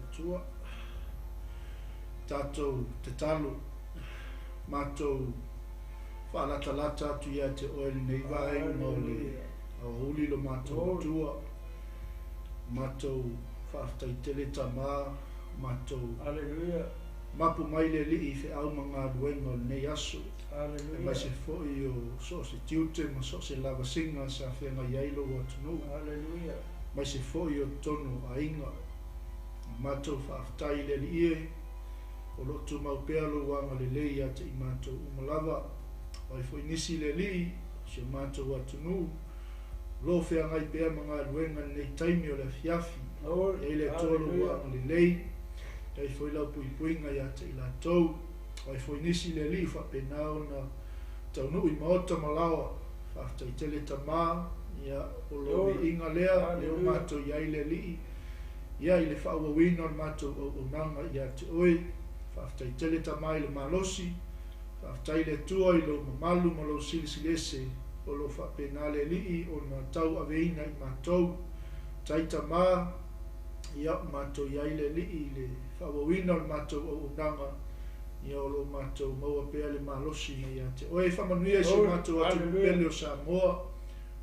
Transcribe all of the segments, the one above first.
Atua. Tatou tatalo, matou faalatalata atu ia te Oe lenei vaega o le aoauli lo matou Atua. Matou faafetai tele Tama, matou Hallelujah. Mapu mai le Alii i feau ma galuega o lenei aso, Hallelujah. Aemaise foi o so o se tiute ma so o se lavasiga sa feagai ai lou atunuu, Hallelujah. Aemaise foi o totonu o aiga. Matou faafetai i le Alii e, o lo o tumau pea lou agalelei ia te i matou uma lava. O ai foi nisi le Alii o si o matou atunuu, o lo o feagai pea ma galuega i lenei taimi o le afiafi. Glory. E i ai le Atua lou Hallelujah. agalelei, e i ai foi lau puipuiga ia te i latou. O ai foi nisi le Alii faapena ona taunuu i maota ma laoa. Faafetai tele Tama, ia, o lou Glory. viiga lea, lea ua Hallelujah. matou i ai le Alii, ia, i le faaauauina o le matou auaunaga ia te Oe. Faafetai tele Tama i le malosi, faafetai le Atua i lou mamalu ma lou silisiliese, o lo o faapena le Alii ona tauaveina i matou. Tai Tama, ia, ua matou i ai le Alii i le faaauauina o le matou auaunaga, ia, o lo o matou maua pea le malosi mai ia te Oe. Faamanuia i si o Glory. matou atunuu Hallelujah. pele o Samoa,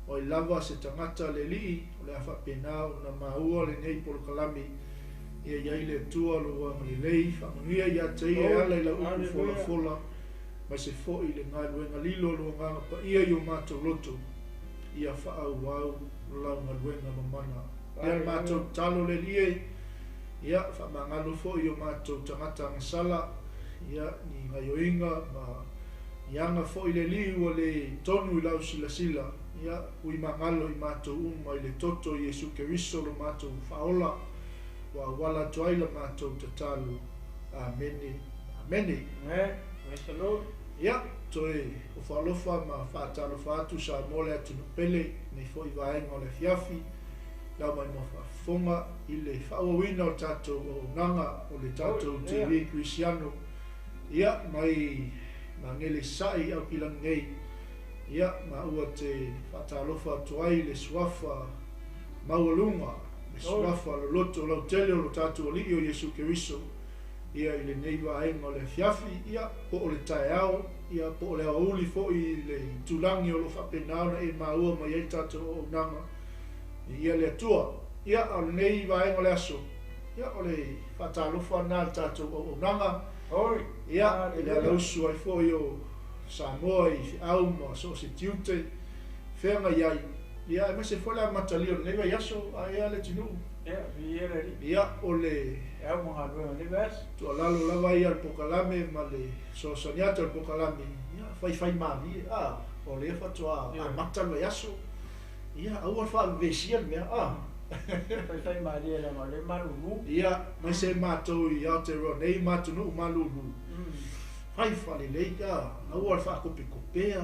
o ai lava se tagata le Alii, o le a faapena ona maua lenei polokalame, ia i ai le Atua lou agalelei. Faamanuia ia te ia e Glory. ala i lau upu Hallelujah. folafola, aemaise foi le galuega lilo o lou agaga paia i o matou loto, ia faaauau lau galuega mamana. Ia le matou Hallelujah. tatalo le Alii e, ia faamagalo foi i o matou tagata agasala, ia ni gaioiga ma ni aga foi le Alii ua le tonu i lau silasila, ia ui magalo i matou uma i le toto o Iesu Keriso lo matou faaola, ua auala atu ai la matou tatalo. Amene. Amene. Amen. Praise the Lord. Ia, toe o faalofa ma faatalofa atu Samoa le atunuu pele, nei foi vaega o le afiafi, lau mai mo faafofoga i le faaauauina o tatou auaunaga o le tatou Oh, TV Kerisiano, ia, mai Magele Sa'i Aukilani nei, ia, ma ua te faatalofa atu ai le suafa maualuga, le Glory. suafa loloto lautele o lo tatou Alii o Iesu Keriso, ia i lenei vaega o le afiafi, ia, po o le taeao, ia, po o le aoauli foi i le itulagi o lo o faapena ona e maua mai ai le tatou auaunaga, ia le Atua. Ia, o lenei vaega o le aso, ia, o le faatalofa na le tatou auaunaga, Glory. ia, i le Hallelujah. alausu ai foi o Samoa i feau ma so o se tiute, feagai ai, ia, aemaise foi le amatalia o lenei vaiaso, a ea le atunuu. Ia, viia le Alii. Ia, o le E au ma galuega o lenei vaiaso. tuualalo lava ia le pokalame ma le fesoasoani atu o le pokalame, ia, faifai malie, a, o lea faatoa amata le vaiaso, ia, aua le faavevesia le mea, a. Faifai malie leaga o lea e malulu. Ia, aemaise matou i Aotearoa nei ma atunuu malulu, fai faalelei, a, aua le faakopekopea,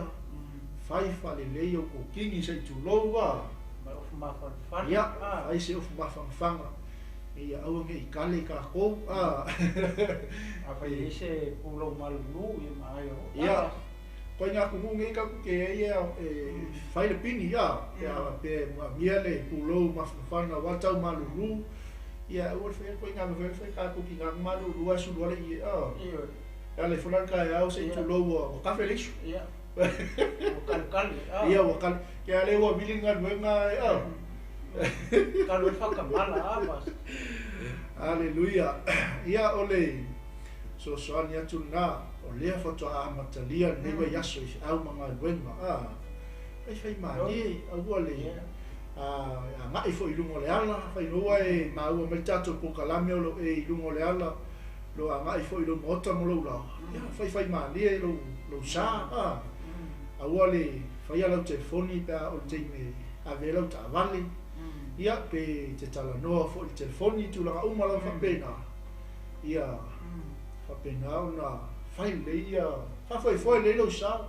fai faalelei o kokini se i tulou, a. Ma ofu mafanafana. Ia, fai se ofu mafanafana, ia aua ne i kale kākou, a. Afai e i ai se pulou malulu, ia manaia foi. Ia, koe ngā kumu nei ka ke e ia e fai le pini, a, pe a pe manaomia le pulou mafanafana aua le tau malulu, ia aua le faia koe ngā mea fai kākou ki ngā malulu ae sulu ale i e, a. Ioe. E ala ifo la le taeao se i tulou ua kafe le isu. Ia. Ua kalekale, a. Ia, ua kale. Ke ale ua vili galuega e, a. Kalu e whakamala, a, mas. Aleluia. Ia, o le fesoasoani atu lena, o lea faatoa amatalia lenei vaiaso i feau ma galuega, a. Faifai malie, aua le agai foi i luga o le ala, afai noa e maua mai le tatou pokalame o lo o e i luga o le ala, lo agai foi i lou maota ma lou laoa, ia, faifai malie lou, lou sa, a. Aua le faia lau telefoni pe a o le taimi e ave ai lau taavale, ia, pe te talanoa foi i le telefoni, tulaga uma lava faapena, ia, faapena ona fai lelei ia, faafoefoe lelei lou sa,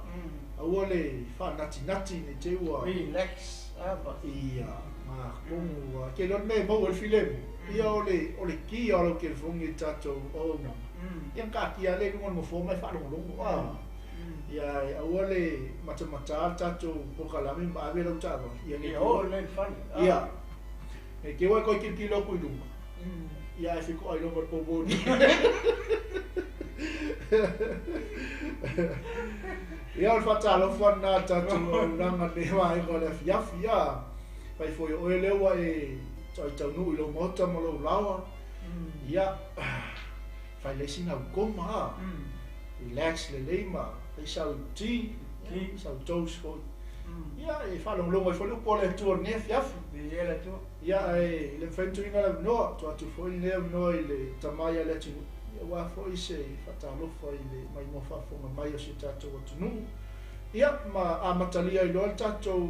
aua le faanatinati nei te i ua Relax, a, mas. Ia, makogu, a, ke iloa le mea e maua ai le filemu, ia o le, o le kia o lau telefoni i le tatou auaunaga, ia na taatia lava lea i luga o le nofoa ma e faalogologo, a. Ia, e aua le matamata le tatou pokalame ma ave lau taavale, ia nei Ia te oo lelei i le fale, a. Ia, nei te i ua e toe tilotilo atu i luga, Ia ae fetoai loa ma le poumoli. Ia o le faatalofa lena a le tatou auaunaga i lenei vaega o le afiafi. Ia, fai foi o oe lea ua e toai taunuu i lou maota ma lou laoa. Ia, fai lelei sina au koma, a. Relax lelei ma fai sau tea, sau toast foi. Ia, e faalogologo ai foi le upu a le Atua i lenei afiafi. Viia le Atua. Ia, ae e le mafai ona tuuina le avanoa, tuu atu foi lenei avanoa i le tama ia Leatinuu, ia aua foi se faatalofa i le maimoa faafofoga mai o si o tatou atunuu. Ia, ma amatalia ai loa le tatou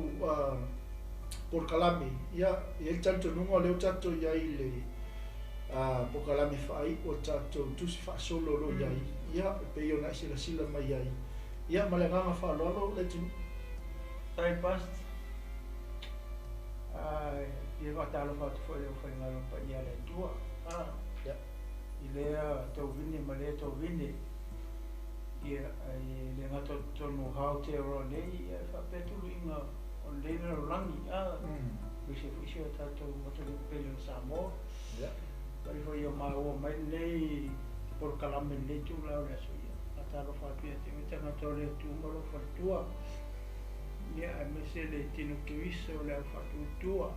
polokalame. Ia, e i ai le talitonuga o lea ua tatou i ai i le polokalame faaiu o le tatou tusi faasolo o lo o i ai, ia, e pei ona e silasila mai ai. Ia, ma le agaga faaaloalo Leatinuu. Faafetai Past. E fia faatalofa atu foi i le aufaigaluega paia a le Atua, i lea tovine ma lea tovine, ia, e le gata o totonu o Aotearoa nei, ae faapea tuluiga o lenei lalolagi, aemaise foi si o tatou atunuu pele o Samoa. Fai foi o maua mai lenei polokalame i lenei itula o le aso, ia, faatalofa atu ia te oe tagata o le Atua ma lou faletua, ia, aemaise le tino Keriso o le au faatuatua,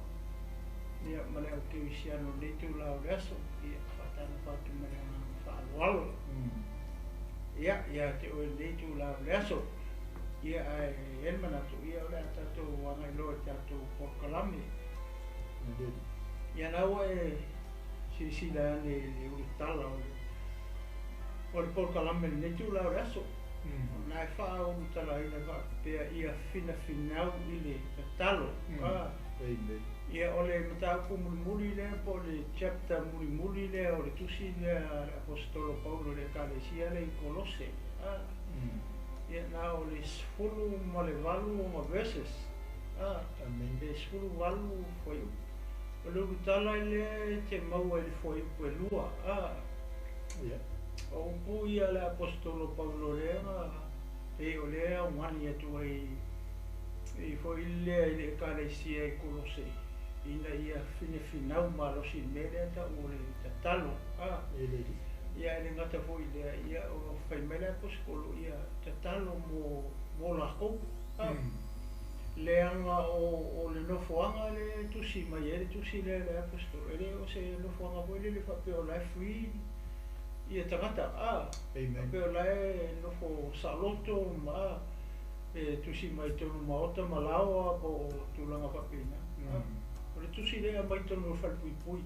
ia, ma le au Kerisiano i lenei itula o le aso, ia, faatalofa atu ma le agaga faaaloalo, ia, ia te oe i lenei itula o le aso. Ia, ae i ai le manatu, ia, o le a tatou agai loa i le tatou polokalame. Ia, la ua e silasila ane i le ulutala o le o le polokalame i lenei itula o le aso, o lena e faaulutalaina faapea ia finafinau i le tatalo. Ia, o le mataupu mulimuli lea po o le chapter mulimuli lea o le tusi lea a le Aposetolo Paulo i le Ekalesia lea i Kolose. Ia, na o le 18 ona verses, le 18 fuaiupu. O le ulutala lea e te maua i le fuaiupu e 2. O upu ia a le Aposetolo Paulo lea na pei o lea e augani atu ai i foi lea i le Ekalesia i Kolose ina ia finafinau malosi i le mea lea tau o le tatalo. Ia, e le gata foi i lea, ia o fai mai le Aposetolo ia tatalo mo lakou. Leaga o le nofoaga lea e tusi mai ai le tusi lea a le Aposetolo, e le o se nofoaga foi lele faapea o la e free ia tagata, faapea o la e nofo saoloto ma e tusi mai totonu maota ma laoa po o tulaga faapena. O le tusi lea e aumai totonu o le falepuipui.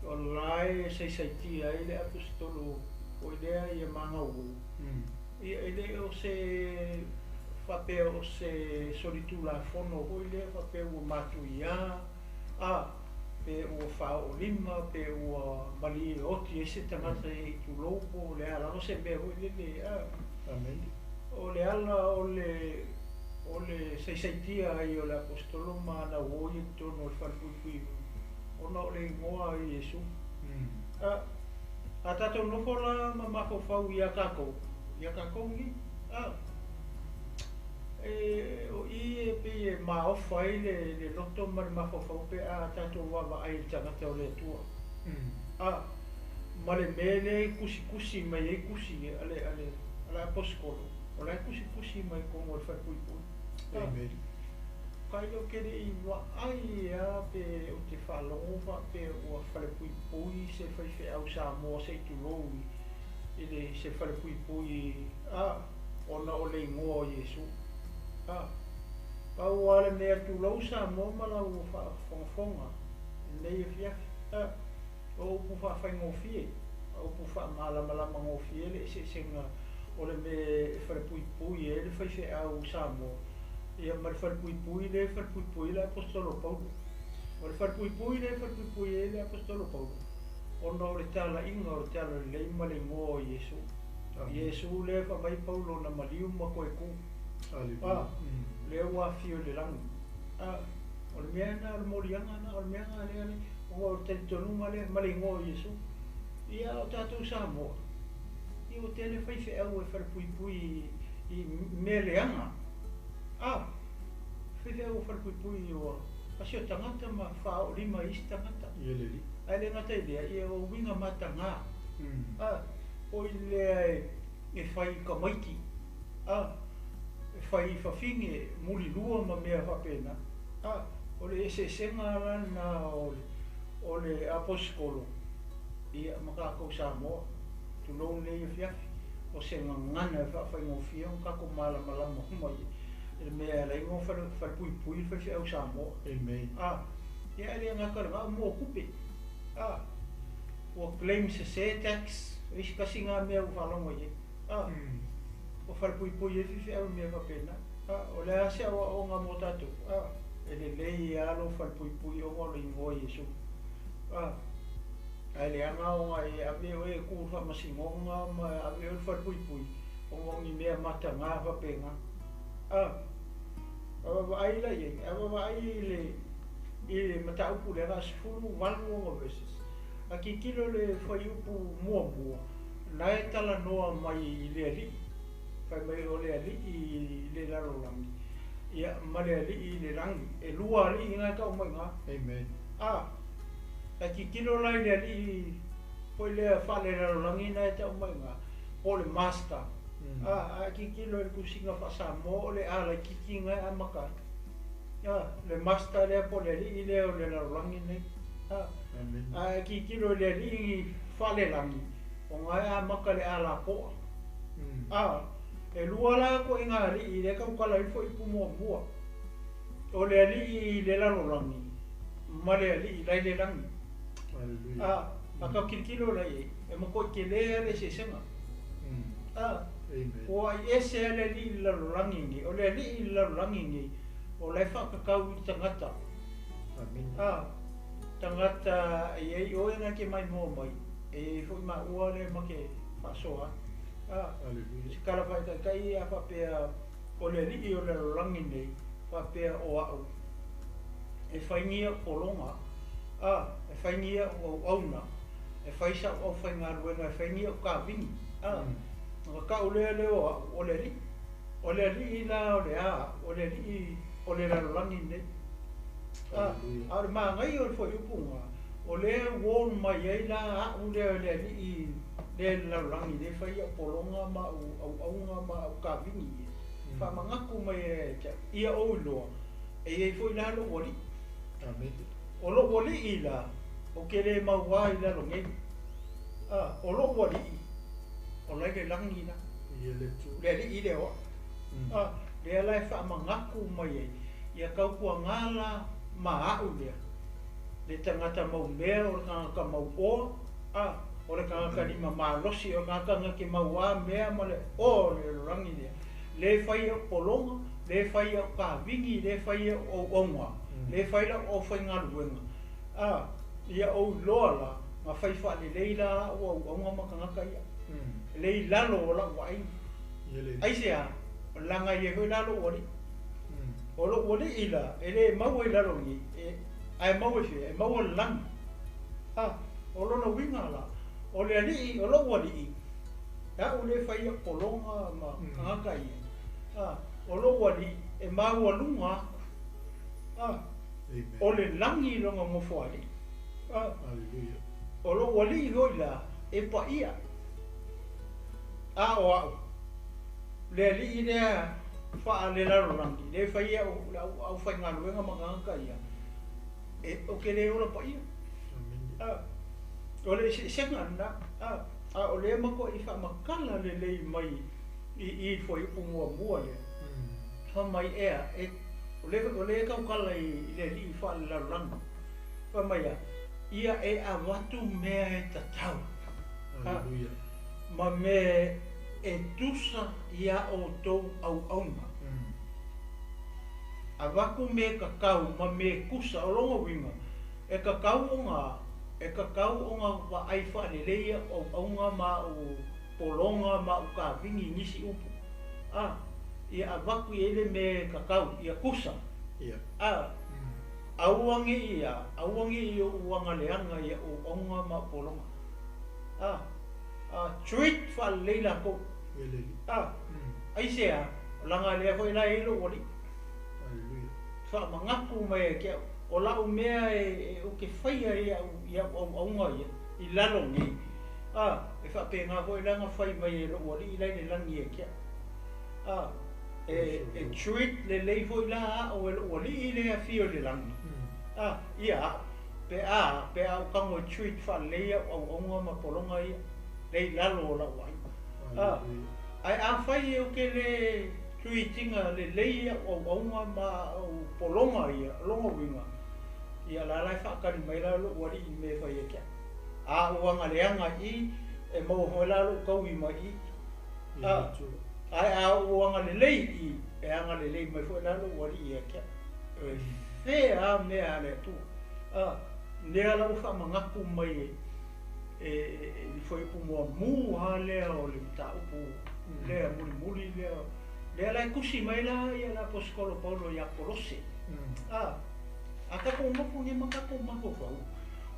O la e saisaitia ai le Aposetolo foi lea ia magauou. Ia, e le o se faapea o se solitulafono foi lea faapea ua matuia, pe ua faaoolima, pe ua malie oti ai se tagata e i tulou po o le a lava se mea foi lele. Amen. O le ala o le saisaitia ai o le Aposetolo ma ana uo ia i totonu o le falepuipui ona o le igoa o Iesu. A tatou nofo la ma mafaufau ia tatou nei, o i e pei e maofa ai le loto ma le mafaufau pe a tatou vaavaai i le tagata o le Atua. Ma le mea lea e kusikusi mai ai kusi a le Aposetolo, o la e kusikusi mai totonu o le falepuipui. Amen. Kai lo ke le i vaai a pe o te faalogo faapea ua falepuipui se faifeau Samoa se i tulou i le se falepuipui ona o le igoa o Iesu. Pau lava le mea tulou Samoa ma lau faafogafoga i lenei afiafi. O upu faafaigofie, o upu faamalamalama gofie le eseesega o le mea e falepuipui ai le faifeau Samoa, ia ma le falepuipui lea e falepuipui ai le Aposetolo Paulo. O le falepuipui lea e falepuipui ai le Aposetolo Paulo, ona o le talaiga o le talalelei ma le igoa o Iesu. Iesu lea faamai Paulo na maliu ma toe tu. Lea ua afio i le lagi. O le mea na o le moliaga na, o le mea na lea, o le talitonuga lea ma le igoa o Iesu. Ia o tatou Samoa, ia ua tele faifeau e falepuipui i mea leaga. Faifeau e falepuipui ua A si o tagata ma faaoolima i isi tagata. Ia le Alii. Ae le gata i lea, ia o uiga mataga. A, o i lea e fai i tamaiti, a, e fai i fafine mulilua ma mea faapena. A, o le eseesega la lena o le, o le aposetolo, ia, ma tatou Samoa, tulou lenei afiafi, o se gagana e faafaigofie ona tatou malamalama uma i le mea e ala ai ona falepuipui le faifeau Samoa. Amen. A, ia e le gata i lena, o mua o tupe. A, ua claim sese tax, o isi tasi na mea ua faalogo i ai. A, ua falepuipui ai faifeau i mea faapena. A, o le a se aoaoga mo tatou? A, e lelei lava lou falepuipui ona o le igoa o Iesu. A, ae leaga ona e ave oe e tu i le faamasinoga ma ave oe i le falepuipui ona o ni mea mataga faapena. A, a vaavaai la i ai, a vaavaai i le i le mataupu lea, na o le 18 ona verses. A tilotilo i le fuaiupu muamua, na e talanoa mai i le Alii, fai mai o le Alii i le lalolagi, ia, ma le Alii i le lagi. E lua alii na e tau mai i ina. Amen. A, a tilotilo la i le Alii foi lea faalelalolagi na e tau mai i ina, po o le Master. A, a tilotilo i le tusiga faa-Samoa, o le A laitiiti na e amata ai. A, le Master lea po o le Alii lea o le lalolagi lenei. A, Amen. a tilotilo i le Alii faalelagi, ona e amata le A lapoa. A, e lua la ituaiga alii lea e tautala ai le fuaiupu muamua, o le alii i le lalolagi ma le alii la i le lagi. Hallelujah. A, a tau tilotilo la i ai, e matuai tele lava le eseesega. A, Amen. ua ai ese lava le alii i le lalolagi nei, o le alii i le lalolagi nei, o la e faatatau i le tagata. Amen. A, tagata e i ai oe na e te maimoa mai, e i ai foi maua lea ma te faasoa atu. A, Hallelujah. se tala faataitai a faapea o le alii o le lalolagi nei, faapea o au e faingia pologa, a, e faingia au auauna, e fai sa'u aufaigaluega, e faingia au kavini, a, ona tau lea lea o au o le alii. O le alii la o le a au, o le alii o le lalolagi nei. A, Hallelujah. a o le manaia o le fuaiupu lena, o lea e warn mai ai la au lea o le alii lea i le lalolagi nei, fai au pologa ma au auauna ma au kavini ia, faamanatu mai ia te au, ia ou iloa, e i ai foi la lou alii. Amen. O lou alii la, ou te le maua i lalo nei. A, o lou alii, o la i le lagi la. Ia le Atua. Le alii lea o au. A, lea la e faamanatu mai ai, ia tautuaga la ma au lea, le tagata maumea, o le tagata mauoa, a, o le tagata lima malosi, o le tagata na te mauā mea ma le oa o le lalolagi lea, le fai au pologa, le fai au kavini, le fai au auauna, le fai lau aufaigaluega. A, ia ou iloa la, na fai faalelei la au auauna ma tagata ia, le i lalo o lau vaaiga. Ia le Alii. Aisea? Leaga e i ai foi la lou alii. O lou alii la, e le maua i lalo nei, e, ae maua i fea? E maua i le lagi. A, o lona uiga la, o le alii, o lou alii, e au lea e fai au pologa ma tagata ia, a, o lou alii e maualuga atu. A, Amen. o le lagi lona nofoalii. A, Hallelujah. o lou alii foi la, e paia. A o au, le alii lea faalelalolagi, lea e fai au le au aufaigaluega ma tagata ia, e, ou te le ola paia. Amen. A, o le eseesega lena. A, a o lea matuai faamatala lelei mai i i le fuaiupu muamua lea, fai mai ea, e, o lea, o lea e tautala i, i le alii faalelalolagi, fai mai a, ia e avatu mea e tatau. A, Hallelujah. ma mea e tusa iā outou auauna. Avatu mea e tatau ma mea e tusa, o lona uiga, e tatau ona, e tatau ona vaai faalelei au auauna ma au pologa ma au kavini i nisi upu. A, ia avatu i ai le mea e tatau, ia tusa. Ia. A, aua ne i a, aua ne i ou agaleaga i au auauna ma au pologa. A, a, treat faalelei lakou. Ia le Alii. A, aisea? Leaga lea foi la e i ai lou alii. Hallelujah. Faamanatu mai ia te au. O la'u mea e ou te faia i a'u auauga ia i lalo nei, a, e faapena foi la ona fai mai e lo'u Alii la i le lagi ia te a'u, a, e treat lelei foi la a'u e lo'u Alii le afio i le lagi, a, ia a'u, pe a, pe a ou tago e treat faalelei a'u auauga ma pologa ia lea i lalo o la'u vaaiga. A, ae afai ou te lē treat ina lelei a'u auauga ma a'u pologa ia, o lona uiga, ia la la e faatali mai la lo'u Alii i mea e fai ia te a'u. A ou agaleaga i i, e maua foi la lo'u taui mai i i. A, ae a ou agalelei i i, e agalelei mai foi la lo'u Alii ia te a'u. E fea a mea a le Atua. A, lea la ua faamanatu mai e le fuaiupu muamua lava lea o le mataupu lea mulimuli lea, lea la e tusi mai la ia le aposetolo Paulo ia Kolose. A, a tatou nofo nei ma tatou mafaufau,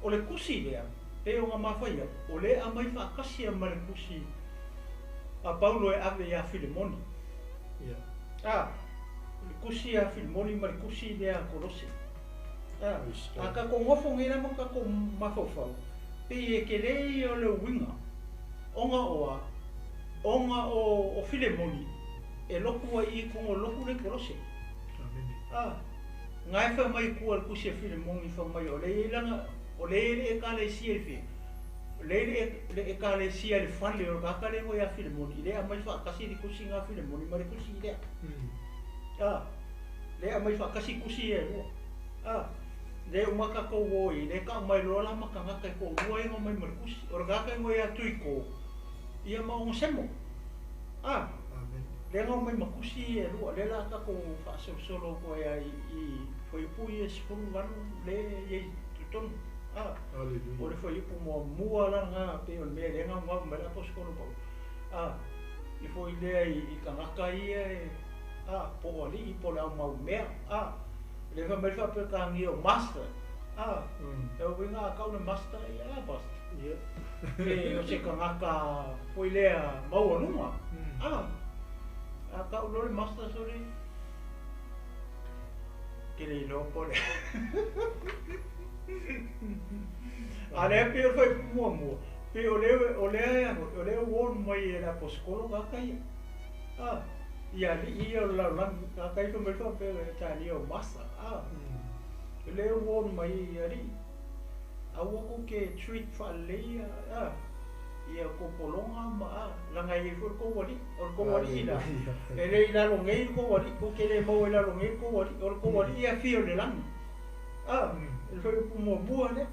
o le tusi lea, pei ona mafai atu, o lea e aumai faatasi ma le tusi a Paulo e ave ia Filemoni. A, o le tusi a Filemoni ma le tusi lea a Kolose. A, a tatou nofo nei la ma tatou mafaufau, pei e tele ia o le uiga, ona o a? Ona o Filemoni e lotu ai i totonu o le lotu lea i Kolose. A, na e fai mai i tua i le tusi a Filemoni fai mai o lea e i ai lana, o lea e i ai le Ekalesia i fea? O lea e i ai le Ekalesia i le fale o le tagata lea e igoa ia Filemoni, i lea e aumai faatasi le tusi na a Filemoni ma le tusi lea. A, lea e aumai faatasi tusi ia e lua. A, lea e uma tatou o i, lea e tau mai loa la ma tagata e toalua ia na omai ma le tusi. O le tagata e igoa ia Tuiko, ia ma Onesemo. A, lea na omai ma tusi ia e lua, lea o le a tatou faasolosolo atu ai lava i fuaiupu ia e 18 lea e i ai i totonu. A, o le fuaiupu muamua la lena pei o le mea lea e gaugau mai ai le aposetolo Paulo. A, i foi lea i tagata ia e, a, po o alii po o le aumaumea. A, lea fai mai le faaperetania o master. A, e uiga a tau le master, ia a master. Pe o se tagata foi lea maualuga. A, a tau loa le master sole, ke le iloa po o le a. A lea pei o le fuaiupu muamua, pei o lea o lea o lea warn mai e le aposetolo tagata ia. A, ia alii ia o le lalolagi, tagata ia fai mai le faaperetania o master. A, o lea warn mai i alii, aua tou te treat faalelei a ia tou pologa ma a, leaga e i ai foi le tou alii. O le tou alii la, e le i lalo nei le tou alii, tou te le maua i lalo nei le tou alii, o le tou alii e afio i le lagi. A, le fuaiupu muamua lea.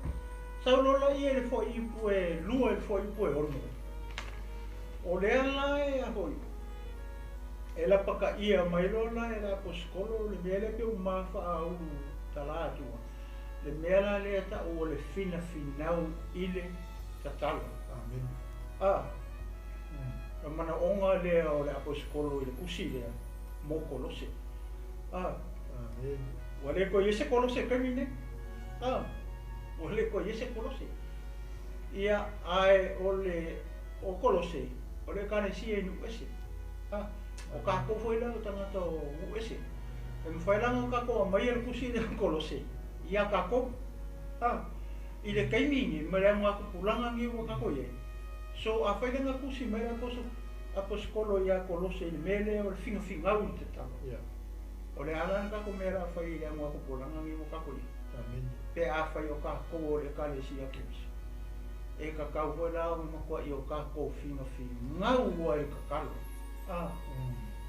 Sau loa laia i le fuaiupu e lua i le fuaiupu e 6. O lea la e a foi, e lapataia mai loa la e le aposetolo le mea lea pei ua ma faaulu tala atua, le mea la lea e ta'u o le finafinau i le tatalo. Amene. A, o le manaoga lea o le aposetolo i le tusi lea mo Kolose. A, Amene. Ua le toe i ai se Kolose i le taimi lenei. A, ua le toe i ai se Kolose. Ia, ae o le o Kolose, o le Ekalesia i Nuuese. A, o tatou foi la o tagata o Nuuese. E mafai la ona tatou aumaia le tusi lea o Kolose ia tatou. A, i le taimi lenei ma le augatupulaga lenei ua tatou i ai. So, afai la na tusi mai le aposetolo ia Kolose i le mea lea o le finafinau i le tatalo, o le a la le tatou mea o le a fai i le augatupulaga lenei ua tatou i ai? Amene. Pe afai o tatou o le Ekalesia Keriso, e tatau foi la ona matuai o tatou finafinau ai i le tatalo. A,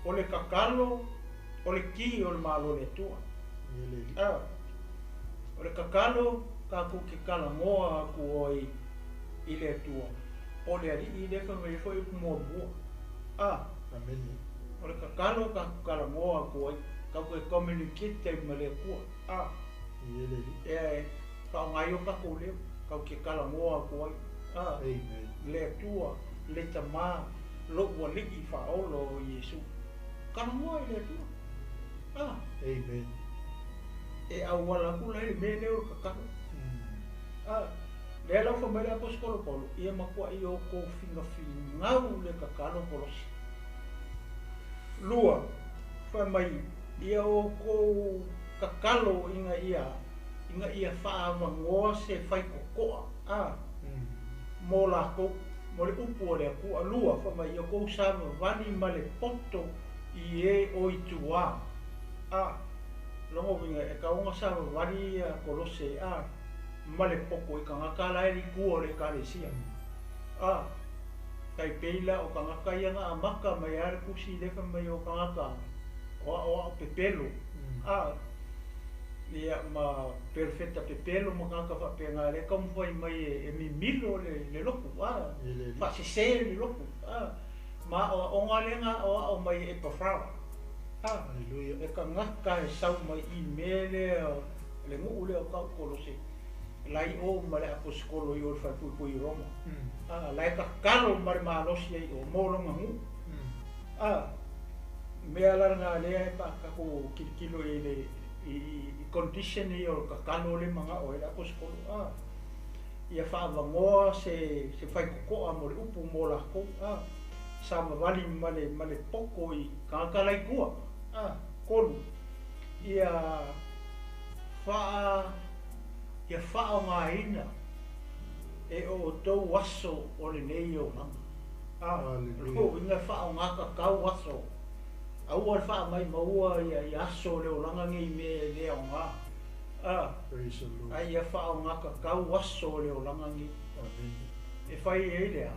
o le tatalo o le ki o le Malo o le Atua. A, o le tatalo tatou te talanoa atu ai i le Atua, po o le Alii lea fai mai ai foi upu muamua. A, Amene. o le tatalo tatou talanoa atu ai, tatou te communicate ai ma le Atua. A, e faaaoga ai o tatou leo, tatou te talanoa atu ai. A, Amen. Le Atua, le Tamā, lo'u Alii faaola o Iesu. Talanoa i le Atua. A, Amen. e auala atu la i le mea lea o le tatalo. A, lea la ua fai mai le aposetolo Paulo, ia matuai outou finafinau le tatalo Kolose. Lua, fai mai, ia outou tatalo ina ia Ina ia fa'aavagoa se faikoko'a a mo lakou mo le upu a le Atua. Lua, fa'amai ia kou savavali ma le poto i e o i tuā. A logo uiga e taoga savavali ia Kolose a ma le poto i tagata la e litua o le ekalesia. A tai pei la o tagata ia na amata mai a le tusi le fa'amai o tagata o a'oa'o pepelo a ia ma perfeta pepelo ma tagata fa'apena le taumafai mai e mimilo le lotu a fa'asesē le lotu a ma a'oa'oga lea na a'oa'o mai e Epafrao a e tagata e sau mai i mea lea le nu'u lea o ta'u Kolose lai o ma le aposikolo i o le falepuipui i Roma a lae tatalo ma le malosi ai o mo lona nu'u a mea la lena lea e pa'atakou kilokilo i le i condition ia o tatalo le maga'o ai le aposikolo a ia fa'avagoa se faikoko'a mo le upu mo lakou a savavali ma le poto i tagata laitua a. Tolu, ia fa'a ia fa'aogaina e o outou aso o lenei olaga a uiga fa'aoga tatau aso aua le fa'amaimaua ia aso o le olaga nei mea e lē aogā a ai ia fa'aoga tatau aso o le olaga nei e fai ai lea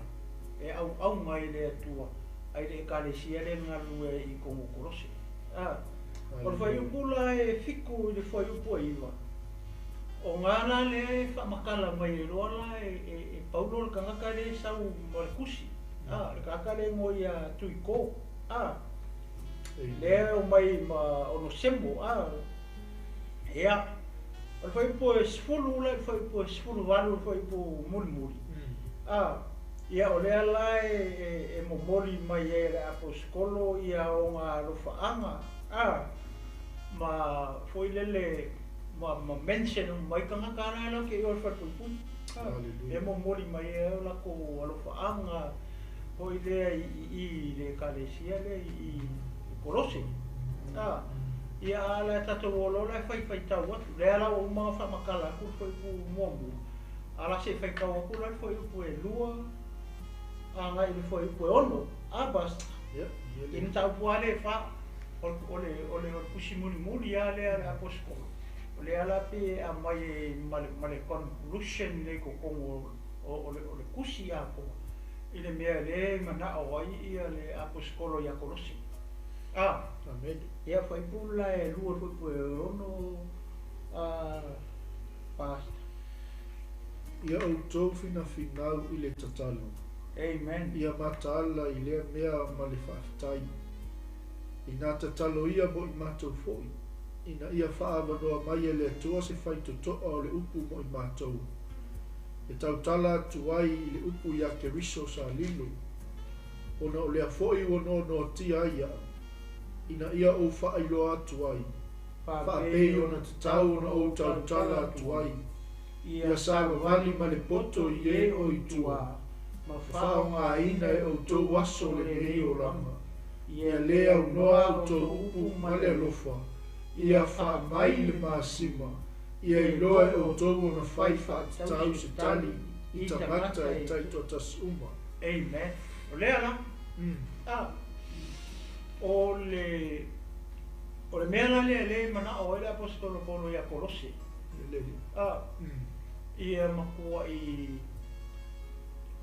e auauga i le Atua ai le ekalesia le galulue i tonu o Kolose a. O le fuaiupu la e 7 i le fuaiupu e 9 o gā la lea e faamatala mai e loa la e Paulo le tagata le sau ma le tusi a le tagata le igoa ia Tuiko a lea o mai ma Onosemo a. Ia o le fuaiupu e 10 la i le fuaiupu e 18 le fuaiupu mulimuli a ia o lea la e momoli mai ai e le aposikolo ia oga alofa'aga a ma foi lele ma mention mai tagata la la ke i o le falepuipui e momoli mai ai o lakou alofa'aga foi lea i le ekalesia lea i Kolose a. Ia a la tatou olo la e faifaitau atu lea la ua uma ona faamatala atu le fuaiupu muamua a la se'i faitau atu la le fuaiupu e 2 agai i le fuaiupu e 6 a basta i mataupu a le fa o le tusi mulimuli a lea le aposikolo o lea la pe aumai ma le conclusion nei totonu o le tusi atoa i le mea lea e mana'o ai ia le aposikolo iā Kolose a. Amen. Ia fuaiupu la e 2 fuaiupu e 6 a pastor. Ia outou finafinau i le tatalo. Amen. Ia mataala i lea mea ma le fa'afetai. Ina tatalo ia mo i matou fo'i. Ina ia fa'aavanoa mai e le Atua se faitoto'a o le upu mo i matou. E tautala atu ai i le upu iā Keriso sa lilo. Ona o lea fo'i ua noanoatia ai a'u. Ina ia ou fa'ailoa atu ai. Fa'apei ona tatau ona ou tautala atu ai. Ia savavali ma le poto i e o i tua. Ma fa'aogaina e outou aso o lenei olaga. Ia lē aunoa outou upu ma le alofa. Ia fa'amai le masima. Ia iloa e outou ona fai fa'atatau se tali i tagata e ta'itoatasi uma. Amen. O lea la a o le mea la lea le mana'o ai le aposetolo Paulo ia Kolose Lelei. a ia matua'i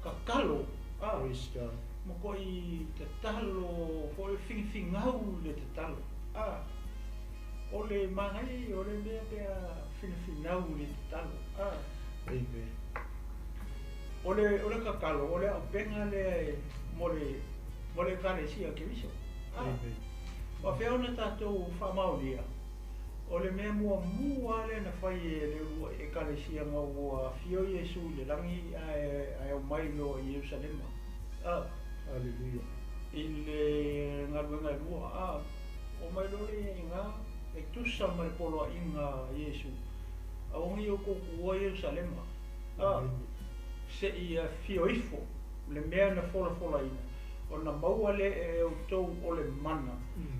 tatalo a Praise God. matua'i tatalo foi finafigau le tatalo a o le magai o le mea pea finafinau le tatalo a. Amen. O le tatalo o le a'upega lea e mo le ekalesia Keriso a. Amen. Faafea ona tatou faamaonia o le mea muamua lea na fai e le uluai ekalesia na ua afio Iesu i le lagi ae aumai loa i Ierusalema a Hallelujah. i le galuega e lua a o mai loa le iaiga e tusa ma le poloa'iga a Iesu auagi outou tuua Ierusalema a Amen. se'i afio ifo le mea na folafolaina ona maua lea e outou o le mana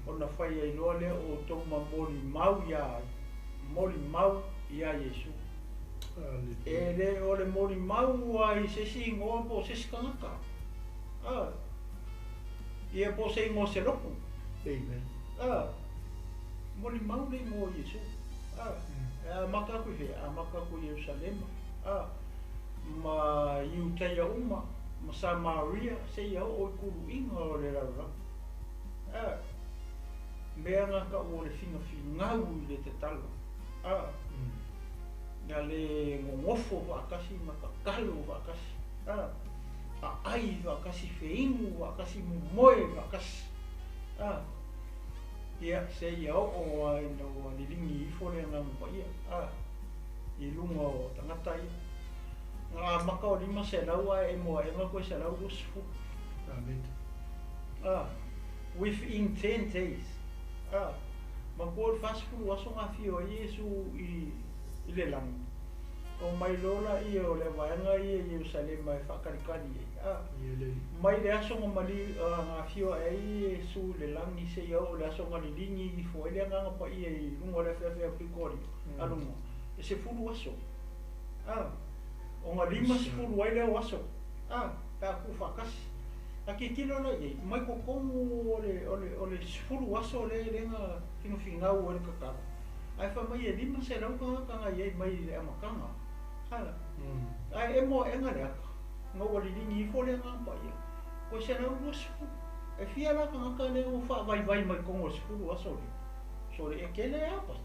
ona fai ai loa lea o outou ma molimau iā ai molimau. Iā Iesu. E lē o le molimau a i se isi igoa po o se isi tagata, a, ia po o se igoa o se lotu. Amen. A, molimau le igoa o Iesu. A, e amata atu i fea? E amata atu i Ierusalema, a, ma Iutaia uma, ma Samaria, seia oo i kuluiga o le lalolagi. A, mea na tau o le figafigau i le tatalo. A, na le nonofo faatasi ma tatalo faatasi. A, aai faatasi, feinu faatasi, momoe faatasi. A, ia, seia oo lava ina ua liligi ifo le Agaga Paia, a, i luga o tagata ia. Na amata o 500 ae emo aʻela koe 120. Amen. A, within 10 days. A, manatua o le 40 aso na afio ai Iesu i, i le lagi. O mai loa laia o le vaega ia i Ierusalema e faatalikali ai. A, mai le aso na mali, na afio ae ai Iesu i le lagi seia oo i le aso na liligi ifo ai le Agaga Paia i luga o le afeafea pito a luga, e 10 aso. A, ona 50 ai lea o aso, a, pe a tuufaatasi. A tilotilo la i ai, mai totonu o le, o le, o le 10 aso lea lea na finaufinau ai le tatalo, ae fai mai e 500 tagata na i ai mai le amataga. A, ae emo aʻega le ata, na ua liligi ifo le Agaga Paia, toe 120. E fia la tagata lea ua faavaivai mai totonu o le 10 aso lea? Sole, e tele lava, Pastor.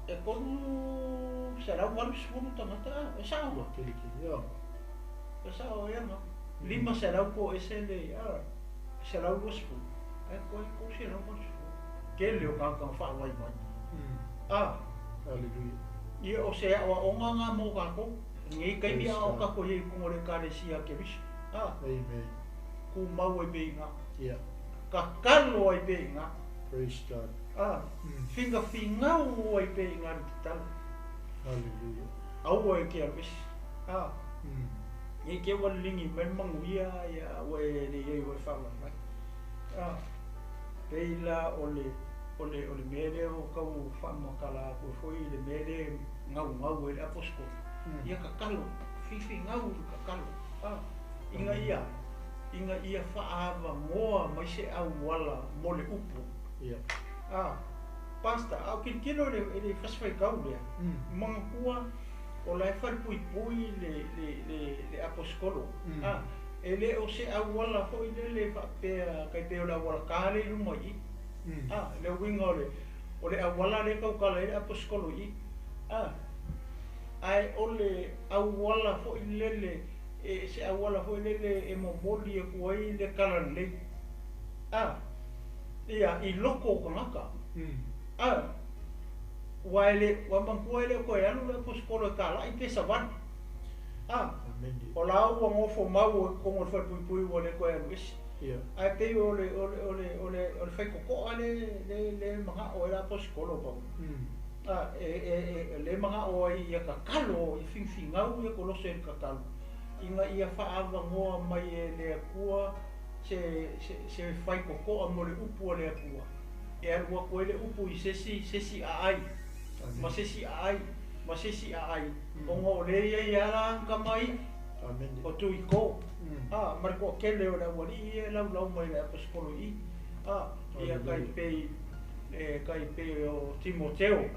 E 380 tagata, a, e sao. Ua tele tele, ia. E sao ea na. 500 po ese le, a, 120. Ae toe 380. Tele o tagata na faavaivai. A. Hallelujah. Ia o se aoaoga na mo tatou. Lenei taimi a o tatou i ai i totonu o le Ekalesia a Keriso. A. Amen. Tumau ai pea i ina. Ia. Tatalo ai pea i ina. Praise God. A, figafigau ai pea i ina le tatalo. Hallelujah. Aua e ke alu ese. A, nei te ua liligi mai le manuia ia ua e le i ai ua e faavaivai. A, pei la o le, o le, o le mea lea ua tau faamatala atu ai foi le mea lea e gaugau ai le aposetolo. Ia tatalo, fifigau i le tatalo. A, ina ia, ina ia faaavanoa mai se auala mo le upu. Ia. A, Pastor, a o tilotilo i le, i le fasi faitau lea, manatua o la e falepuipui le, le, le, le aposetolo. A, e le o se auala foi lele faapea tai pei o le auala ta lea i luma i i. A, le uiga o le, o le auala lea e tautala ai le aposetolo i i. A, ae o le auala foi lele, e, se auala foi lele e momoli atu ai le talalelei. A, ia, i loko o tagata. A, ua e le, ua manatua e le o toe alu le aposetolo e talai pe savali. A, o la ua nofo mau i totonu o le falepuipui ua le toe alu ese. Ae pei o le, o le, o le, o le, o le faitotoa le, le, le manao ai le aposetolo pau. A, e, e, e, le manao ai ia tatalo, i figafigau ia Kolose i le tatalo, ina ia faaavanoa mai e le Atua se, se, se faitotoa mo le upu a le Atua, e alu atu ai le upu i se isi, se isi aai, ma se isi aai, ma se isi aai, ona o lea e i ai lava la ana tama ia, o Tuiko, a, ma le toatele o le aualii ia e laulau mai i le aposetolo i i, a, ia tai pei, e tai pei o Timoteo,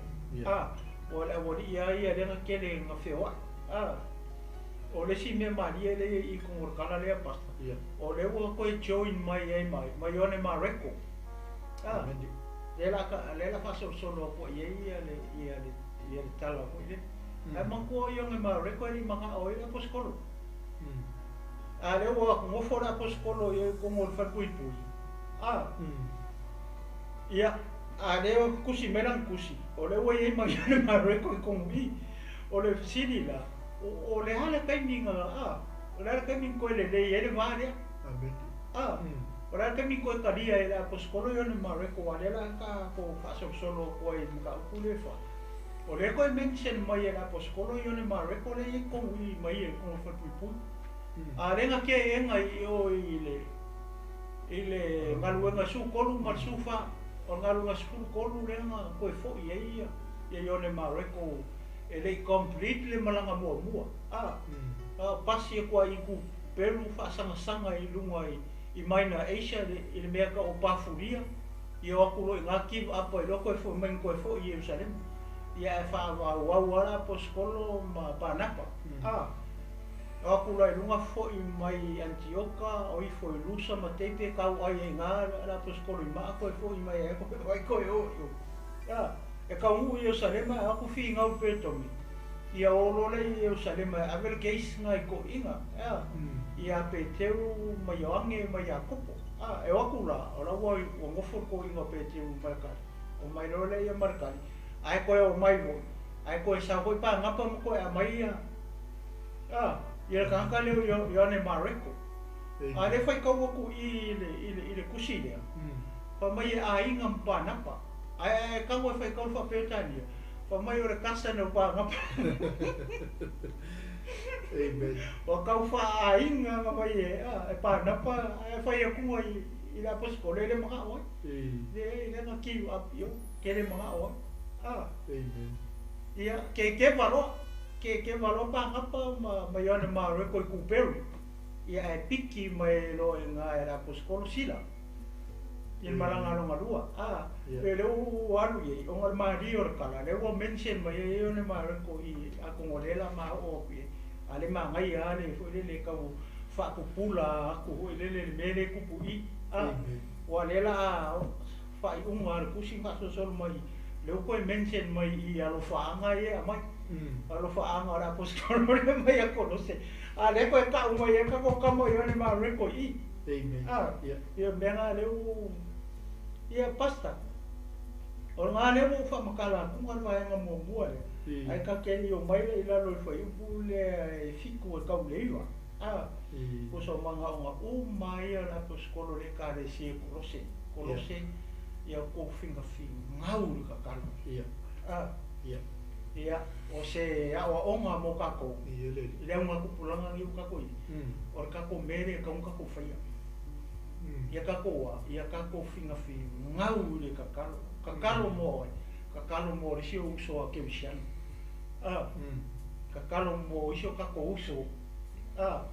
a, o le aualii lava ia lea na tele na feoai, a. O le isi mea malie lea i i totonu o le tala lea, Pastor, o lea ua toe join mai ai ma, ma Ioane Mareko. A, lea la ka, lea la faasolosolo atu ai ia le, ia le, ia le tala foi lea. Ae manatua o Ioane Mareko e le i manao ai le aposetolo. A lea ua nofo le aposetolo i totonu o le falepuipui. A, ia, a lea ua tusi mai lana tusi, o lea ua i ai ma Ioane Mareko i totonu i i. O le fesili la, o le a le taimi na, a, o le a le taimi na toe lelei ai le va lea? A, o le a le taimi na toe talia ai e le aposetolo Ioane Mareko, aua o lea la tatou faasolosolo atu ai i le mataupu lea e fai. O lea toe mention mai e le aposetolo Ioane Mareko lea e i ai totonu i i ma ia i totonu o le falepuipui. A lea na teena i o i le, i le galuega 13 ma le 14, o le galuega 13 lea na toe foi ai ia. Ia Ioane Mareko e le i complete le malaga muamua. A, a pasi aku ai i Kuperu faasagasagai luga i Minor Asia i le mea ka o Pafulia. Ia o aku loa i ina give up ai loa koe foi mai koe foi i Ierusalema. Ia ae faaauau lava le aposetolo ma Panapa. A, o aku la i luga foi mai Antioka, o ifo i Lusa ma Teipe tau ai ai ina le aposetolo i maa koe foi mai ai koe ai koe o i o. A, e taunuu i Ierusalema e aku finau Petomi. Ia o loa lea i Ierusalema e ave le case na i toeaiina. A, ia Peteru ma Ioane ma Iakopo. A, e o atu la, o la ua nofo le toeaina o Peteru ma le kali. O mai loa lea ia ma le kali. Ae toe o mai foi. Ae toe sau foi Panapa ma toe aumai ia. A, ia le tagata lea o Ioane Mareko. A lea faitau atu i i le tusi lea. Fai mai e aiga ma Panapa. Ae tago e faitau le faa-Peretania. Fai mai o le cousin o Panapa. Amen. O tau faaaiga na mai e e Panapa ae fai atu i le aposetolo e le manao ai. Le le na give up io ke le manao ai. A, Amen. ia ke ke valoa. Ke ke valoa Panapa ma Ioane Mareko i Kuperu. Ia ae piki mai loa i ina e le aposetolo Sila. I le malaga longa lua. A, pe le u alu i ai, ona le malie o le tala, lea ua mention mai ai Ioane Mareko i atonu o lea la ma oo atu i ai. A le magaia lava le foi lele tau faapupula atu foi lele le mea lea e tupu i. A, ua lea la a faaiuga a le tusi faasolosolo mai, lea ua toe mention mai i alofaaga ia e aumai. Alofaaga o le aposetolo lea mai ia Kolose. A lea toe tau mai ai tatou tama o Ioane Mareko i i. Amen. A, ia mea na lea ua ia pastor. O lena lea ua ou faamatala atuga le vaega muamua lea. Ae ta te le i omai lea i lalo i le fuaiupu lea e 7 e tau i le 9. A, tusa o manaoga uma ia o le aposetolo i le ekalesia i Kolose. Kolose ia outou figafigau i le tatalo. A, ia o se aoaoga mo tatou Ia le i le augatupulaga nei ua tatou i ai. O le tatou mea lea e tatau ona tatou faia. Ia tatou a, ia tatou figafigau i le tatalo. Tatalo mo ai, tatalo mo le isi o uso a kerisiano. A, tatalo mo isi o tatou uso. A,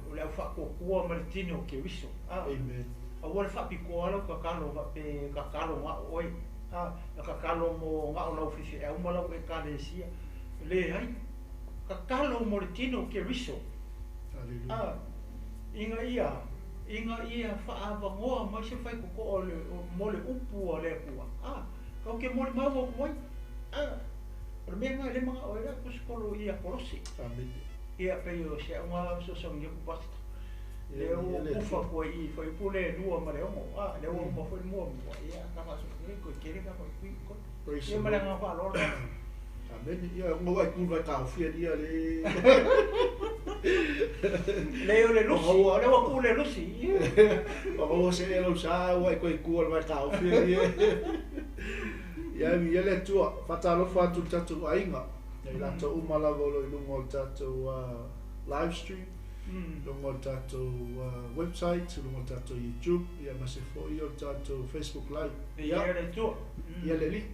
o le aufaatuatua ma le tino o Keriso. A, Amen. aua le faapitoa lau tatalo faape tatalo na o oe. A, na tatalo mo na o lau faifeau ma lau ekalesia. Leai, tatalo mo le tino o Keriso. Hallelujah. A, ina ia faaavanoa mai se faitotoo o le mo le upu a le Atua. A, tatou te molimau atu ai. A, o le mea lena e le manao ai le aposetolo ia Kolose. Amen. Ia pei o se auga fesoasoani atu pastor. Ia Lea ua ia le kufa Atua. atu ai i fuaiupu le 2 ma le 6. A, lea ua uma foi le muamua. Ia ta faasoasoa koe tele ka foi koe. Praise Ia the ma le Lord. agaga faaaloalo. Amen. Ia ngo ai ku vai ka fia dia le. Le o le lusi, o le ua ku le lusi. O se e lo sa ua koe ku vai ka fia dia. Ia ia le Atua, faatalofa atu i le tatou aiga. Ia i latou uma lava o lo o i luga o le tatou live stream, luga o le tatou website, luga o le tatou YouTube, ia ma se foi o le tatou Facebook Live. Ia le Atua. Ia le Alii.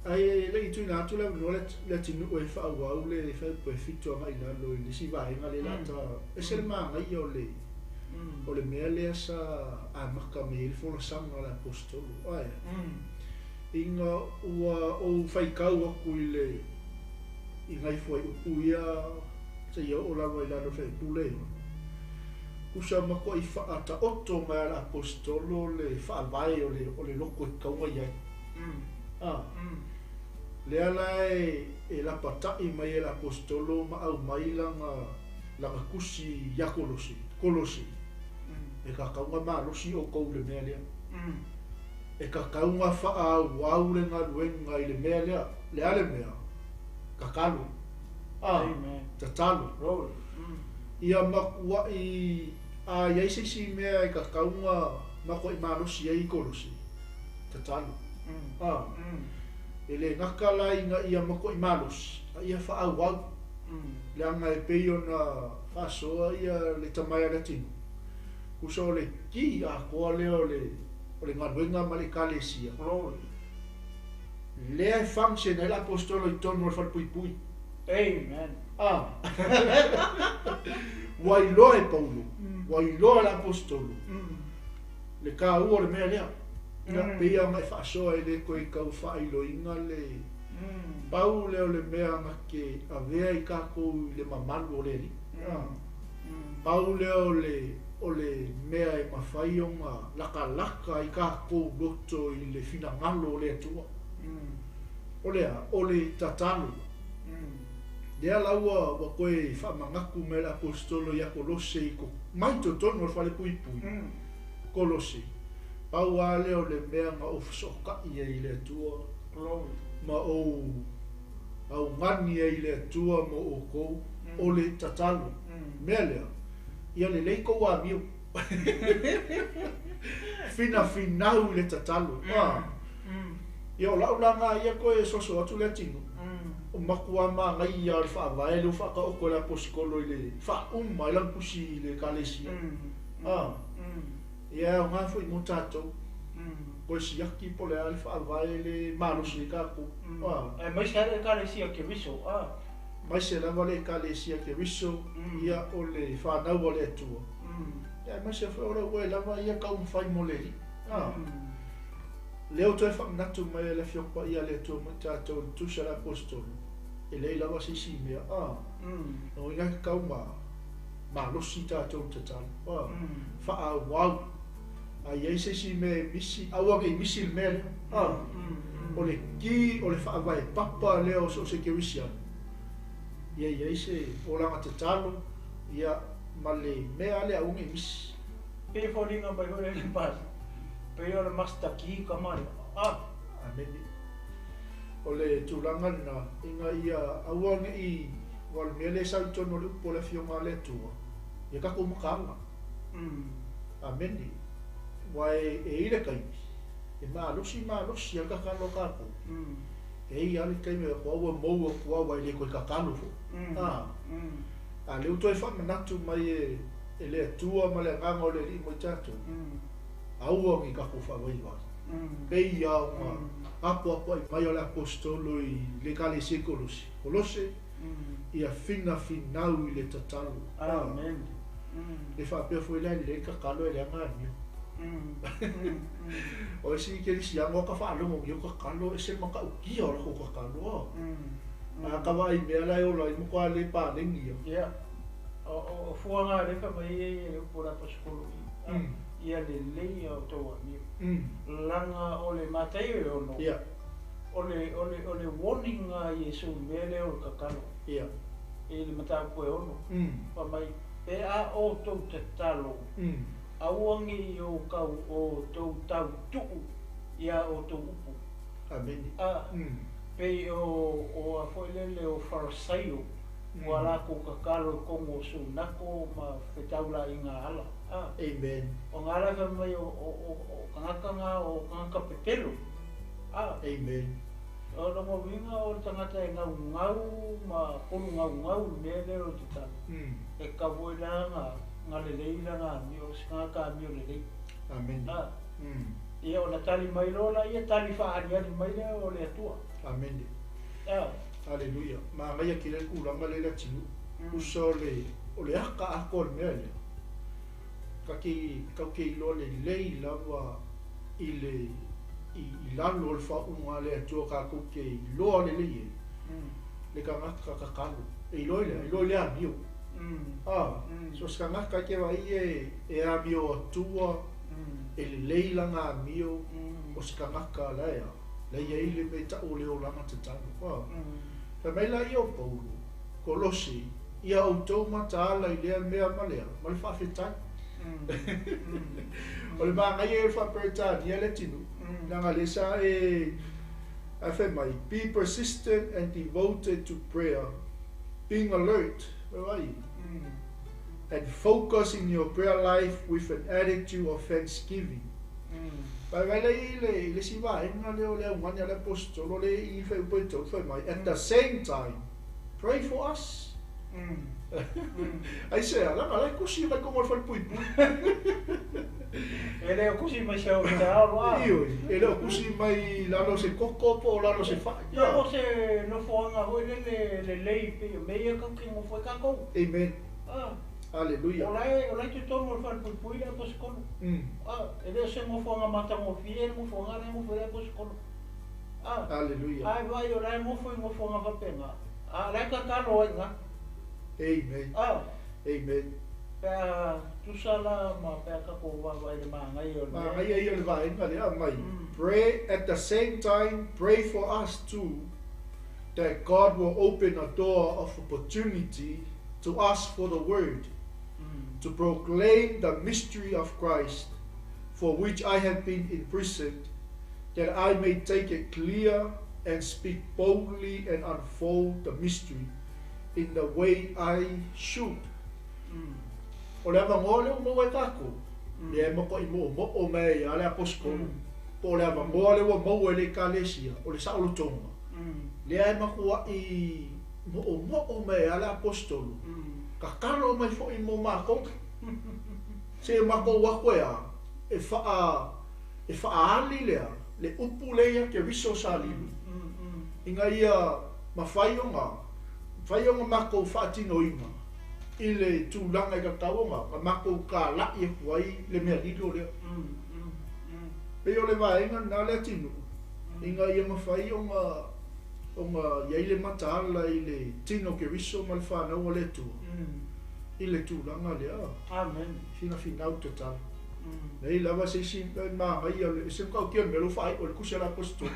Ae le i tuuina atu le avanoa le atunuu e faaauau le fuaiupu e 7 agai i lalo i le isi vaega lea la ta ese le magaia o le mea lea sa amata mai ai le folasaga a le aposetolo. Ae ina ua ou faitau atu i le i nai fuaiupu ia seia oo lava i lalo i le fuaiupu le tusa matuai faataoto mai a le aposetolo le faavae o le loto e tatau ona i ai. A, lea la e lapatai mai e le aposetolo ma aumai lana tusi ia Kolose, Kolose. E tatau ona malosi outou i le mea lea. E tatau ona faaauau le galuega i le mea lea. Le a le mea? Tatalo. A, Amen. tatalo. Glory. Ia matuai a i ai se isi mea e tatau ona matuai malosi ai i Kolose. Tatalo. A, e le gata la ina ia matuai malosi, a ia faaauau. Leaga e pei ona faasoa ia le tamae a le atunuu. Tusa o le ki atoa lea o le galuega ma le ekalesia. Glory. Lea e function ai le aposetolo i totonu o le falepuipui. Amen. A. Ua iloa e Paulo, ua iloa e le aposetolo le taua o le mea lea. Ia, pei lava ona e faasoa e le toe tau faailoina le pau lea o le mea na te avea i tatou i le mamalu o le Alii. A. Pau lea o le o le mea e mafai ona latalata ai tatou loto i le finagalo o le Atua. O le a? O le tatalo. Lea la ua ua toe faamanatu mai e le Aposetolo ia Kolose i to mai totonu o le falepuipui, Kolose, pau lava lea o le mea na ou fesootai ai i le Atua ma ou augani ai i le Atua mo outou, o le tatalo. Mea lea, ia lelei tou amio. Finafinau i le tatalo. A. Ia o lau la na ia toe soso atu le atinu. O matua manaia o le faavae lea ua faataoto e le Aposetolo i le faauma ai lana tusi i le Ekalesia. A. Ia e aoga foi mo tatou. Toe siaki po o le a le faavae le malosi ai tatou. A. Aemaise lava le Ekalesia Keriso. A. Aemaise lava le Ekalesia Keriso, ia o le fanau a le Atua. Ia aemaise foi o lea ua e lava ia taumafai mo le Alii. A. Lea ua toe faamanatu mai e le Afioga Paia a le Atua mo i tatou i le tusi a le Aposetolo, e leai lava se isi mea, a. Lona uiga e tatau ma malosi tatou i le tatalo, a. Faaauau. A i ai se isi mea e misi, aua ne i misi le mea lea, a. O le ki o le faavae papa lea o so o se kerisiano, ia i ai se olaga tatalo, ia, ma le mea lea aua ne i misi. Pei e foliga mai foi le pasi, pei o le master key kama lea. Ah. Amene. O le tulaga lena, ina ia aua ne i, aua o le mea lea e sau i totonu o le upu a le Afioga a le Atua, ia tatou mataala. Amene. Aua e i ai le taimi, e malosi malosi lava le tatalo a tatou. E i ai lava le taimi e o atu ua mou atu lava aua e le toe tatalo foi. A. A o lea ua toe faamanatu mai e e le Atua ma le Agaga o le Alii mo i tatou, aua ne i tatou faavaivai. Pei lava ona apoapoai mai o le Aposetolo i le Ekalesia i Kolose, Kolose, ia finafinau i le tatalo. Amen. E faapea foi la e lelei le tatalo e leaga amio. O isi kerisiano a ka faalogo nei o tatalo, ese le matautia o latou tatalo. A ka vaai mea la e ola ai matua le paleni ia. Ia. O fuaga a lea fai mai ai e le upu o le Aposetolo i, ia lelei a outou amio. Leaga o le Mataio e 6, o le, o le, o le warning a Iesu i le mea lea o le tatalo. I le mataupu e 6, fai mai, pe a outou tatalo, aua ne i o kau outou tau tuu i a outou upu. Amene. A, pei o, o a foi lele o Farisaio, ua lakou tatalo i totonu o sunako ma fetaulaiga ala. A. Amen. O nga la fai mai o, o, o, o tagata nga o tagata pepelo. A. Amen. O lona uiga o le tagata e gaugau ma polu gaugau i le mea lea o le tatalo. E tatau foi la na, na lelei lana amio, o se tagata amio lelei. Amene. A. Ia ona tali mai loa laia, tali faaaliali mai lea o le Atua. Amene. A. Aleluia. Manaia tele le tulaga lea i le atunuu. Tusa o le, o le aka atoa o le mea lea, ta te, tatou te iloa lelei lava i le, i, i lalo o le faauuga a le Atua tatou te iloa lelei ai le tagata tatalo. E iloa i le a? E iloa i le amio. A, so o se tagata e te vaai e, e amio atua, e lelei lana amio, o se tagata la e a? La i ai le mea e tau o le olaga tatalo. A. Fai mai laia o Paulo, Kolose, ia outou mataala i lea mea ma lea, ma le faafetai. O le manaia ia o le faa-Peretania le atunuu, leaga lea sa e, ae fai mai, be persistent and devoted to prayer, being alert, vaai, and focus in your prayer life with an attitude of thanksgiving. Vaevae lea i le, i le isi vaega lea o le augani a le Aposetolo lea i fai upu e tolu, fai mai, at the same time, pray for us. Aisea, leaga la e tusi mai totonu o le falepuipui. E le o kusi mai se au te alo a. Ioe, e le o kusi mai i lalo o se koko po o lalo o se fai. Ia o se nofoaga foi lele lelei pei o mea ia tatou te nofo ai tatou. Amen. Ah. Aleluia. O la e, o la e i totonu o le falepuipui le aposikolo. Ah, e le o se nofoaga matagofie le nofoaga la e nofo ai le aposikolo. Ah. Aleluia. Ae vaai o la e nofo i nofoaga faapena, a o la e tatalo ai i ina. Amen. Ah. Amen. Pe a tusa la ma pe a tatou vaavaai i le manaia o le mea. Manaia ia o le vaega lea aumai, Pray at the same time pray for us too that God will open a door of opportunity to us for the word, to proclaim the mystery of Christ, for which I have been imprisoned, that I may take it clear and speak boldly and unfold the mystery in the way I should. O le avanoa lea ua maua e tatou, lea e matuai moomoo mai ai lava le Aposetolo, po o le avanoa lea ua maua e le Ekalesia, o le saolotoga, lea e matuai moomoo mai ai lava le Aposetolo, tatalo mai foi mo matou, seia matou o atu e a, e faa, e faaali lea, le upu lea ia Keriso sa lilo, ina ia mafai ona mafai ona matou faatinoina i le tulaga e tatau ona na matou talai atu ai le mea lilo lea. Pei o le vaega lena le atinuu ina ia mafai ona ona i ai le mataala i le tino Keriso ma le fanau a le Atua i le tulaga lea. Finafinau tatalo. Nei lava se isi manaia o le, se matautia o le mea lea ua faaiu ai le tusi a le Aposetolo.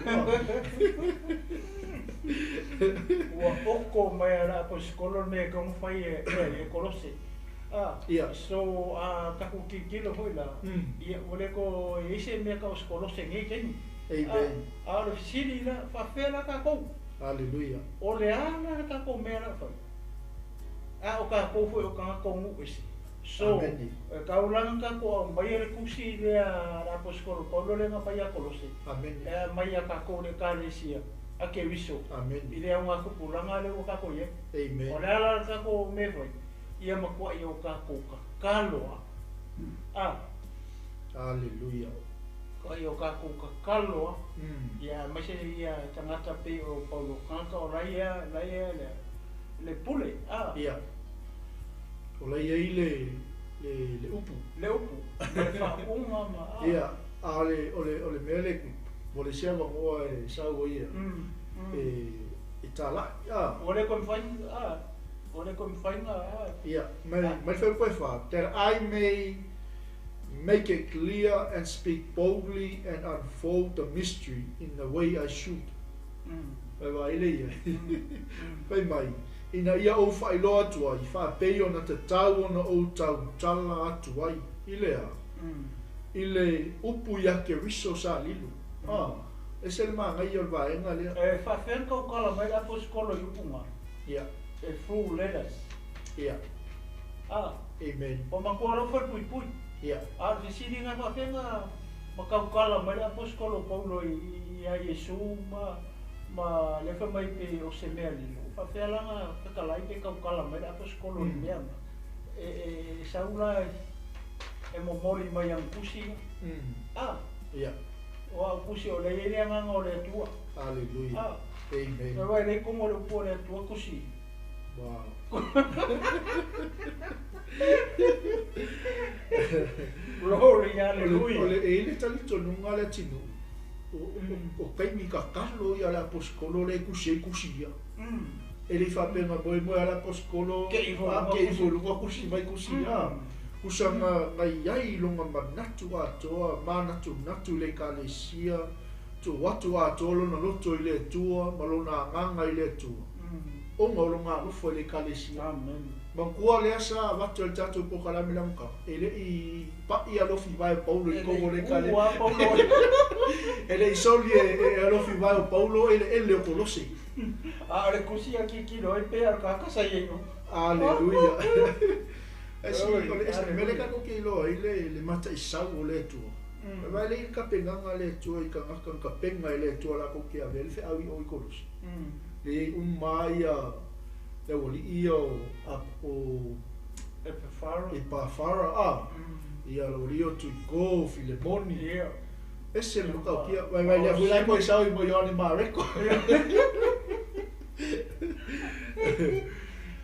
Ua oko mai a le Aposetolo le mea e taumafai e e Kolose. A, so a tatou tilotilo foi la, ia ua le toe i ai se mea tau o se Kolose i nei taimi. Amen. A o le fesili la, faapefea la tatou? Hallelujah. O le a la le tatou mea la e fai? A o tatou foi o tagata o nuu ese. So, e tau la ona tatou aumaia le tusi lea a le Aposetolo Paulo lea na aumai ia Kolose, e aumai ia tatou le Ekalesia a Keriso i le augatupulaga lea ua tatou i ai. O le a la le tatou mea e fai? Ia matuai o tatou tatalo lava. A. Aleluia. Matuai o tatou tatalo lava. Ia aemaise ia tagata pei o Paulo tagata o la ia, la ia le pule. A. Ia. O la e i ai le, le, le upu. Le upu, ma le faauuga ma, a. Ia, a o le, o le, o le mea lea ua leai se avanoa e sau ai e, e talai, a. Ua le toe mafai, a, ua le toe mafai ona, a. Ia, mai, mai le fuaiupu e fa, that I may make it clear and speak boldly and unfold the mystery in the way I should. Whai wā i le ia. Whai mai, ina ia ou faailoa atu ai, faapei ona tatau ona ou tautala atu ai, i le a? I le upu iā Keriso sa lilo. A, ese le manaia o le vaega lea. E faapefea ona tautala mai le aposetolo i upu na? Ia. E through letters. Ia. A. Amen. Ua matua alofa le puipui. Ia. A o le fesili na faapefea ona ma tautala mai le aposetolo Paulo i ia Iesu ma ma lea fai mai pe o se mea lilo, faapefea la ona tatalai pe tautala mai le aposetolo i mea na? E e sau la e momoli mai ana tusi ia. A. Ia. O au tusi o lea e i ai le agaga o le Atua. Aleluia. A. Amen. Aua e leai komo le upu a le Atua tusi. Wow. Glory, hallelujah. O le, e i ai le talitonuga a le atinuu, o taimi tatalo ia a le aposetolo lea e tusi ai tusi ia. E le i faapea na moemoe lava le aposetolo, Te i foi a, te i foi i luga tusi mai tusi ia. Usa na i ai i lona manatu atoa, manatunatu i le Ekalesia, tuu atu atoa lona loto i le Atua ma lona agaga i le Atua, ona o lona alofa i le Ekalesia. Manatua lea sa avatu e le tatou polokalame le amataga, e le i pai alofi vae o Paulo i totonu o le Ekalesia. E le i soli e alofi vae o Paulo eleele o Kolose. A o le tusi a tilotilo ai pe a o le tagata sa i ai no. Aleluia. Ae si, o le ese mea lea tatou te iloa ai le, le mataisau o le Atua. Aua e leai le tapenaga a le Atua i tagata na tapena e le Atua latou te avea le feau i o i Kolosi. Lea e i ai uma lava ia le aualii ia o, o Epafara. Epafara a. Ia lo rio Tuiko, Filemoni. Ia. Ese le matautia. Vai vai lea foi lai po e sau i mo Ioane Mareko.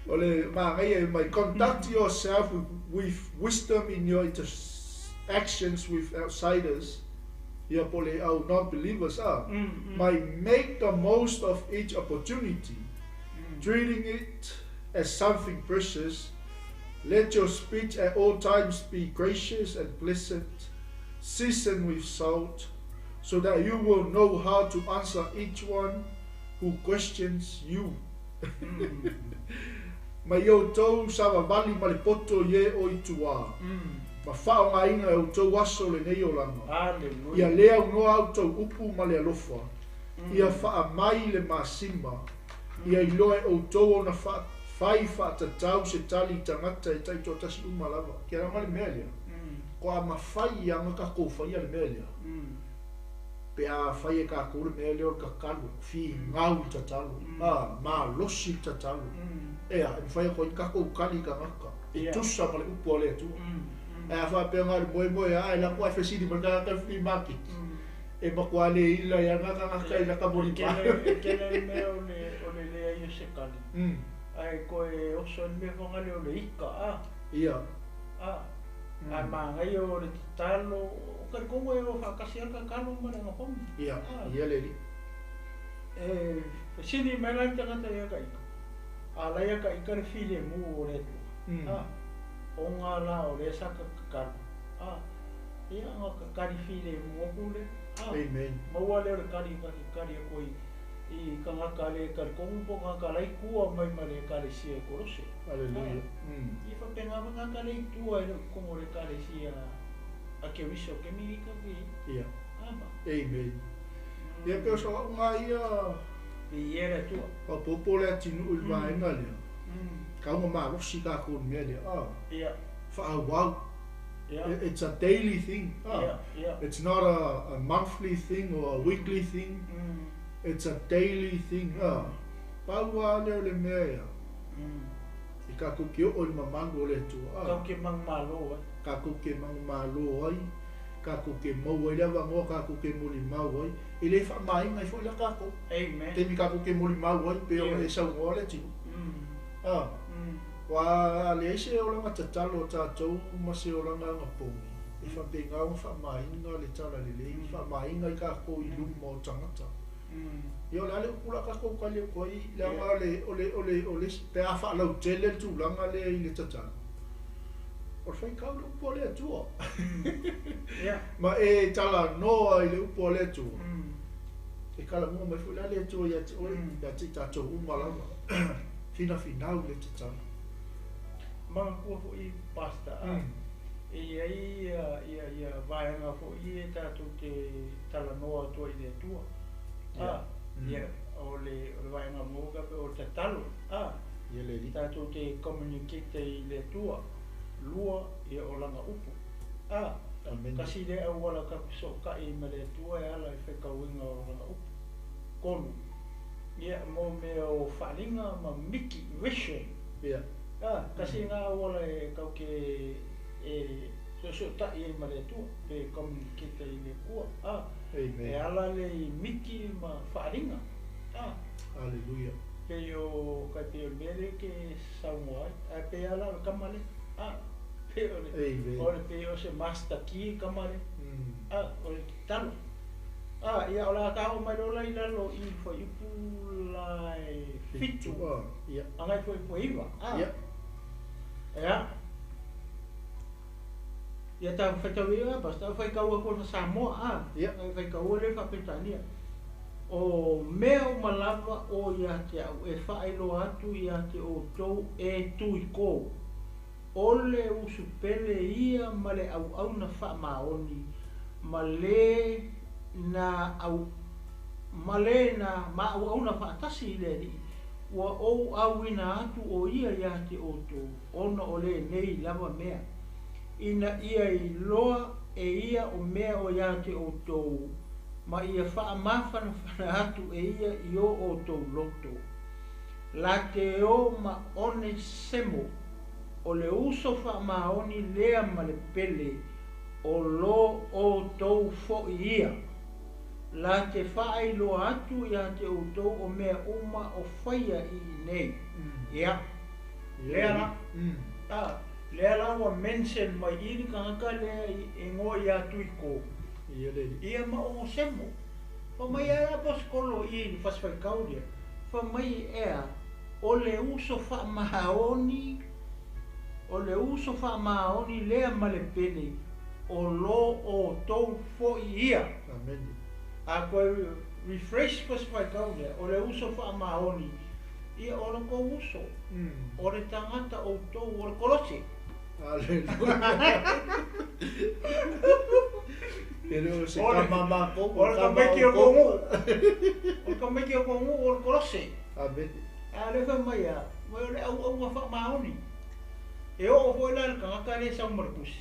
O le manaia e mai, conduct yourself with wisdom in your interactions with outsiders, ia po o le au non-believers a, mai make the most of each opportunity, treating it as something precious, let your speech at all times be gracious and pleasant, seasoned with salt, so that you will know how to answer each one who questions you. Mai outou savavali ma le poto i e o i tuā, ma faaaogaina e outou aso lenei olaga. Ia le aunoa a outou upu ma le alofa, ia faamai le masima, ia iloa e outou ona fai faatatau se tali i tagata e taitoatasi uma lava. Kia ranga le mea lea, ko a mafai ia aga kakou faia le mea lea. Pe a fai e kakou le mea lea o le tatalo, figau i tatalo, a, malosi le tatalo. Ea, e mafai atu ai kakou kali i tagata, e tusa ma le upu a le Atua. Ae a faapea na o le moemoe a, e lako ae fesili mai le tagata i le flea market, e matua le ila ai ana tagata i lata molipa. E tele le mea o le leai o se kali, ae toe oso ai le mea fagale o le ika, a. Ia. A. Ae manaia o le tatalo, o talitonu e o faatasi lava le tatalo ma le agafono. Ia, ia le alii. E fesili mai la le tagata ia ta ika, a la ia ta ika le filemu o le Atua, a, ona la o lea sa ta tatalo, a, ia ona ta tali filemu atu lea, a, Amen. maua lea o le tali ta te tali atu ai i tagata le talitonu po o tagata la i tua mai ma le Ekalesia i Kolose. Aleluia. Ia faapena foi tagata le i tua e le o i totonu o le Ekalesia a Keriso ke milita ki Ia. Ama. Amen. Ia pe o sa uga ia. Viia le Atua. Faaopoopo le atinuu i le vaega lea. Kauga malosi tatou i le mea lea. Ah. Ia. Faaauau. Ia. It's a daily thing. Ah. Ia, ia. It's not a monthly thing or a weekly thing. It's a daily thing. Ah. Pau lava lea o le mea ia. I kakou ke oo i le mamalu o le Atua. Ah. Kau ke manumalo ai. Kakou ke manumalo ai, kakou ke maua ai le avanoa kakou ke molimau ai, e le faamaina ai foi la kakou. Amen. Taimi kakou ke molimau ai, pei ona e saunoa le atunuu. Ah. Ua leai se olaga tatalo a tatou ma se olaga agapogi e faapena ona faamaina le talalelei, faamaina i kakou i luma o tagata. Ia o le a le upu la kakou tali atu ai, leaga o le, o le, o le, o le isi, pe a faalautele le tulaga lea i le tatalo, o le faitau i le upu a le Atua. Ma e talanoa i le upu a le Atua, e kalamua mai foi la le Atua ia te oe, ia te i tatou uma lava, finafinau le tatalo. Manatua foi Pastor, a, e i ai ia, ia, ia vaega foi ia tatou te talanoa atu ai i le Atua. A, ia, o le, o le vaega muamua o le tatalo, a, Ia le Alii. tatou te communicate i le Atua, lua, ia o lana upu. A, Amene. tasi lea auala tatou fesootai ai ma le Atua e ala i faitauina o lana upu. Tolu, ia, mo mea o faaaliga ma miki, vision. Ia. A, tasi lena auala e tatou te e soosootai ai ma le Atua, pe communicate ai i le Atua. A, Amen. e ala lea i miki ma faaaliga. A. Aleluia. Pei o kai pei o le mea lea e te saunoa ai, ae pei lava la o le tama lea. A, pei o le, Amen. o le pei o se master key tama lea. A, o le tatalo. A, ia o le a ta oo mai loa la i lalo i fuaiupu la e 7. A, ia. Agai fuaiupu e 9. A. Ia. Ia. Ia ta faitau ia, basta faitau atu le Samoa, a. Ia. Faitau le Faapetania. O mea uma lava o ia te au e faailoa atu ia te outou e Tuiko, o le usu pele ia ma le auauna faamaoni, ma le na au, ma le na ma auauna faatasi i le Alii, ua ou auina atu o ia ia te outou, ona o lenei lava mea, ina ia iloa e ia o mea o ia te outou, ma ia faamafanafana atu e ia i o outou loto. La te o ma Onesemo, O le uso faamaoni lea ma le pele o lo outou foi ia, la te faailoa atu ia te outou o mea uma o faia i inei. Ia, lea la, a, lea la ua mention mai i le tagata lea e igoa ia Tuiko, ia ma Onesemo. Fai mai a le aposetolo i le fasi faitau lea, fai mai ea, o le uso faamaoni, o le uso faamaoni lea ma le pele, o lo outou foi ia. Amene. A koe refresh fasi faitau lea, o le uso faamaoni, ia o le kou uso, o le tagata outou, o le Kolose. Aleluia. E le o se tama mākou, O le tamaiti o kou nuu. O le tamaiti o kou nuu o le Kolose. Amene. A le fai mai a, mai o le auauna faamaoni. E oo foi la le tagata lea e sau ma le tusi.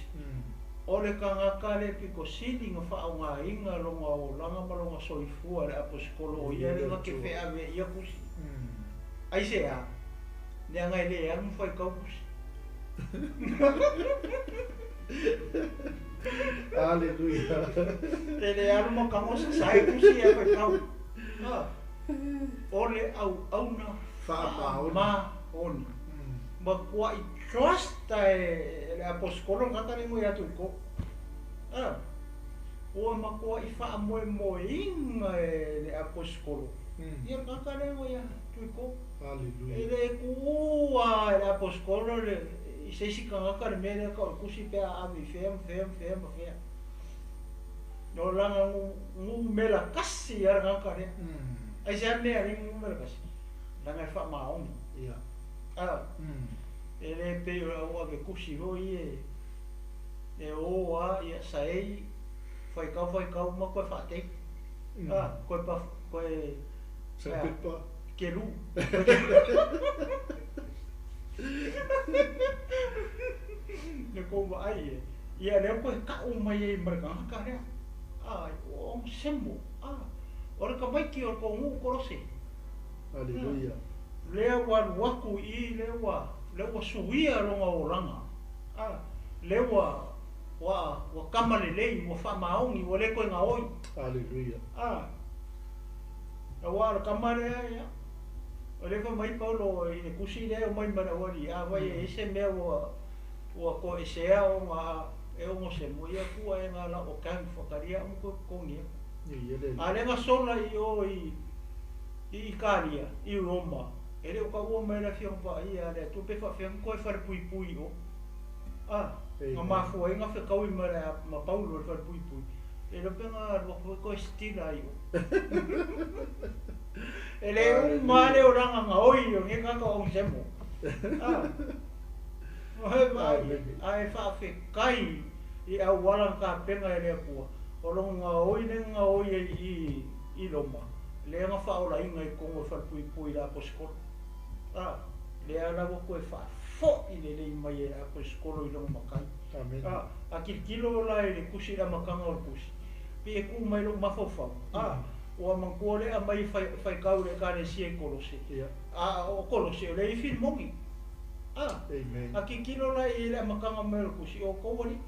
O le tagata lea pito sili na faaaogaina lona olaga ma lona soifua e le aposetolo o ia lea na te feave ia tusi. Aisea? Leaga e le alu ma faitau tusi. Aleluia. Te le alu ma tago sasae tusi ae faitau. O le auauna Faamaoni. Faamaoni. Matuai trust e le aposetolo le tagata lea e igoa ia Tuiko. Ua matuai faamoemoeina e le aposetolo ia le tagata lea e igoa ia Tuiko. Aleluia. E le tuua e le aposetolo le i se isi tagata le mea lea tau o le tusi pe a ave i fea ma fea ma fea ma fea. No laga numera tasi lava le tagata lea. Aisea mea e alai numera tasi? Leaga e faamaoni. E le pei o le au ave tusi foi e e o lava ia saei faitau faitau ma toe faatei. Toe pa toe Sandpaper. Kelu. Le kou vaai e. Ia lea koe ka'u mai ai ma le tagata lea. Ai, ua onosemo. O le tamaiti o le kou nuu Kolose. Aleluia. Lea ua alu atu i i, lea ua, lea ua suia lona olaga. Lea ua, ua, ua kama lelei, ua faamaoni, ua le toe gaoi. Aleluia. Aua o le kama lea, ia, o lea fai mai Paulo i le tusi lea e omai ma le aualii, afai e i ai se mea ua, ua toesea ona e onosemo, ia tuu ae ga lau account faatalia aʻa ma toe totogi atu. A lea na sola i o i i Italia, i Roma, e le o taua mai le Afioga Paia a le Atua pe faapefea ona toe falepuipui i o. A, na mafua ai na fetaui ma le ma Paulo i le falepuipui, e le o pe na alu atu foi toe stila ai i o. E le uma lava le olaga gaoi o lenei tagata o Onesemo. A, ae faafetai i auala na tapena e le Atua, o lona gaoi lea na gaoi ai i i Roma, lea na faaolaina i totonu o le falepuipui i le aposetolo. A, lea la ua toe faafoi lelei mai e le aposetolo i lona matai. Amene. A, a tilotilo la i le tusi i le amataga o le tusi, pei e tu mai lou mafaufau, a, ua manatua lea aumai e faitau i le Ekalesia i Kolose, a o Kolose o lea e i Filimoni. A, Amen. a tilotilo la i le amataga mai o le tusi, o outou alii,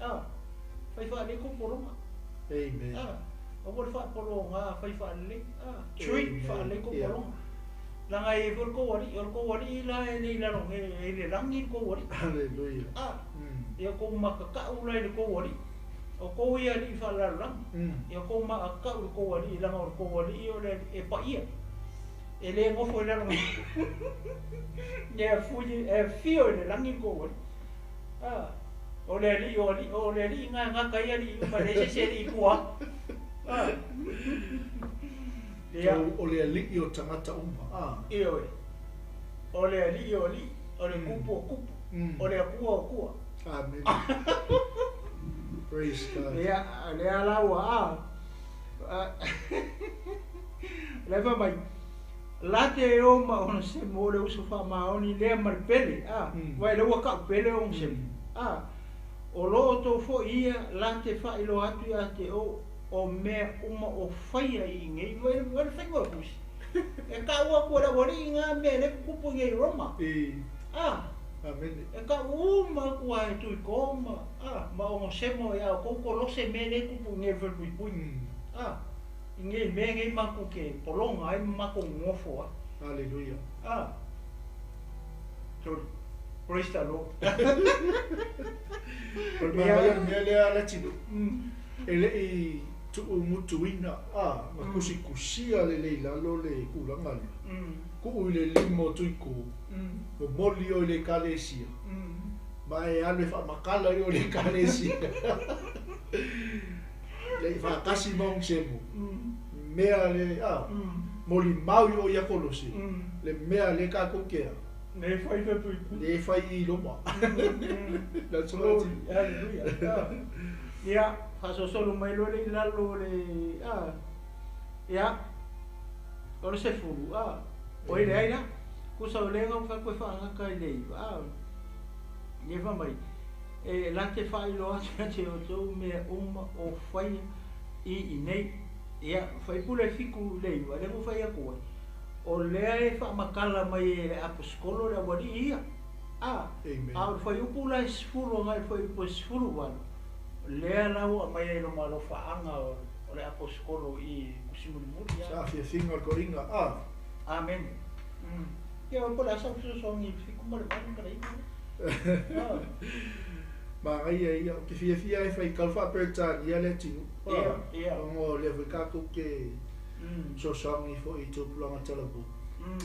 a, fai faalelei tou pologa. Amen. A, aua le faapologa, fai faalelei, a, treat Amen. faalelei tou pologa. Leaga e i ai foi le tou alii, o le tou alii la e le i lalo nei, e i le lagi le tou alii. Hallelujah. A, ia outou makakau la i le tou alii. O outou ia alii faalelalolagi. Ia outou makakau i le tou alii, leaga o le tou alii o le alii e paia. E le nofo i lalo nei. E afio i le lagi le tou alii. A, o le alii o alii, o le alii na e gata ai alii uma, e leai se isi alii i tua atu. A. Ia. Tou o le alii o tagata uma. A. Ioe. O le alii o alii, o le kupu o kupu, o le Atua o atua. Amene. Praise God. Ia, lea la ua a. Lea fai mai, la te o ma Onesemo o le uso faamaoni lea ma le pele, a, vai lea ua ka'u pele o Onesemo, a, o lo outou foi ia la te faailoa atu ia te o o mea uma o faia i inei, vai le faiga o le tusi. E ka'u atu e le aualii ngā mea lea e tutupu i inei i Roma. A, Amene. E ka uma aku ai tui koma, a ma o semo ia ko ko lo se me le kupu nge fe pui pui. A nge me nge ma ku ke polonga ai ma ko ngofo a. Hallelujah. A. So praise the Lord. O le manaia le mea lea Latino. E le i tuumutuina a ma kusikusia lelei i lalo le tulaga lea. Kuu i le lima o Tuiku, momoli oe i le Ekalesia, ma e alu e faamakala i o i le Ekalesia. Le i faatasi ma Onesemo, mea le a molimau i o ia Kolose, le mea lea tatou te a. Le fai fe pui. Le fai i Roma. That's what Glory, hallelujah. Ia, faasosolo mai loa le i lalo le a ia o le 10 a o ile ai la kusa o le ngau fa koe faagaka i le iva a le fa mai e la te faailoa atu ia te outou mea uma o faia i inei. Ia, faipule 7 le 9, lea ua fai atu ai, o lea e faamatala mai e le aposetolo le aualii ia. A, a o le fuaiupu la e 10 agai i le fuaiupu e 18, lea la ua aumai ai loma alofaaga o le aposetolo i tusi mulimuli. Sa afiafiga o le toeaina. A. Amene. Ia, po o le a sau fesoasoani i le 7 ma le 8 ma le 9. A. Manaia ia, ou te fiafia e faitau faa-Peretania le atunuu. Ia, ia. Ona o lea foi tatou te fesoasoani foi i tupulaga talavou.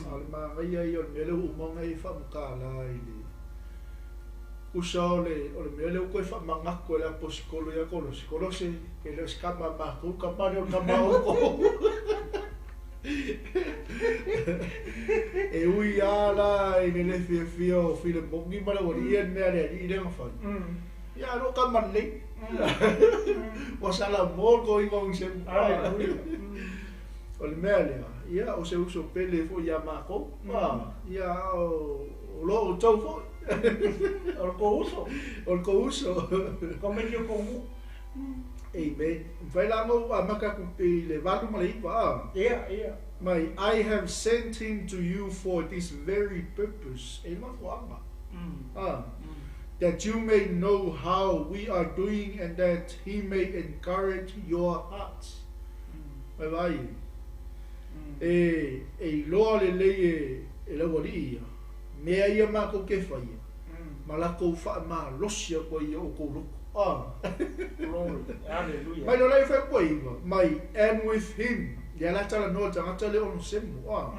A o le manaia ia o le mea lea ua uma ona e faamatala i le usa o le o le mea lea ua toe faamanatu e le aposetolo ia Kolose. Kolose, e le o se tama a matou, tama lea o le tama a outou. E ui lava la i le le fiafia o Filemoni ma le aualii ia i le mea a le alii lea na fai, ia a o loo tama lelei. Ua salamo le toeaina o Onesemo. O le mea lea, ia o se uso pele foi ia matou, ia a o lo outou foi. O le tou uso. O le tou uso. Komiti o tou nuu. Amen. Mafai la ona ou amata atu i le 8 ma le 9 a. Ia, ia. Mai, I have sent him to you for this very purpose, e mafuaaga. A. That you may know how we are doing and that he may encourage your hearts. Mai vaai e, e iloa lelei e, e le aualii ia, mea ia matou te faia, ma latou faamalosi atu ai i o outou loto. A. Glory, hallelujah. Mai lola i faaiuaiga, mai, and with him, lea la talanoa le tagata lea Onesemo, a.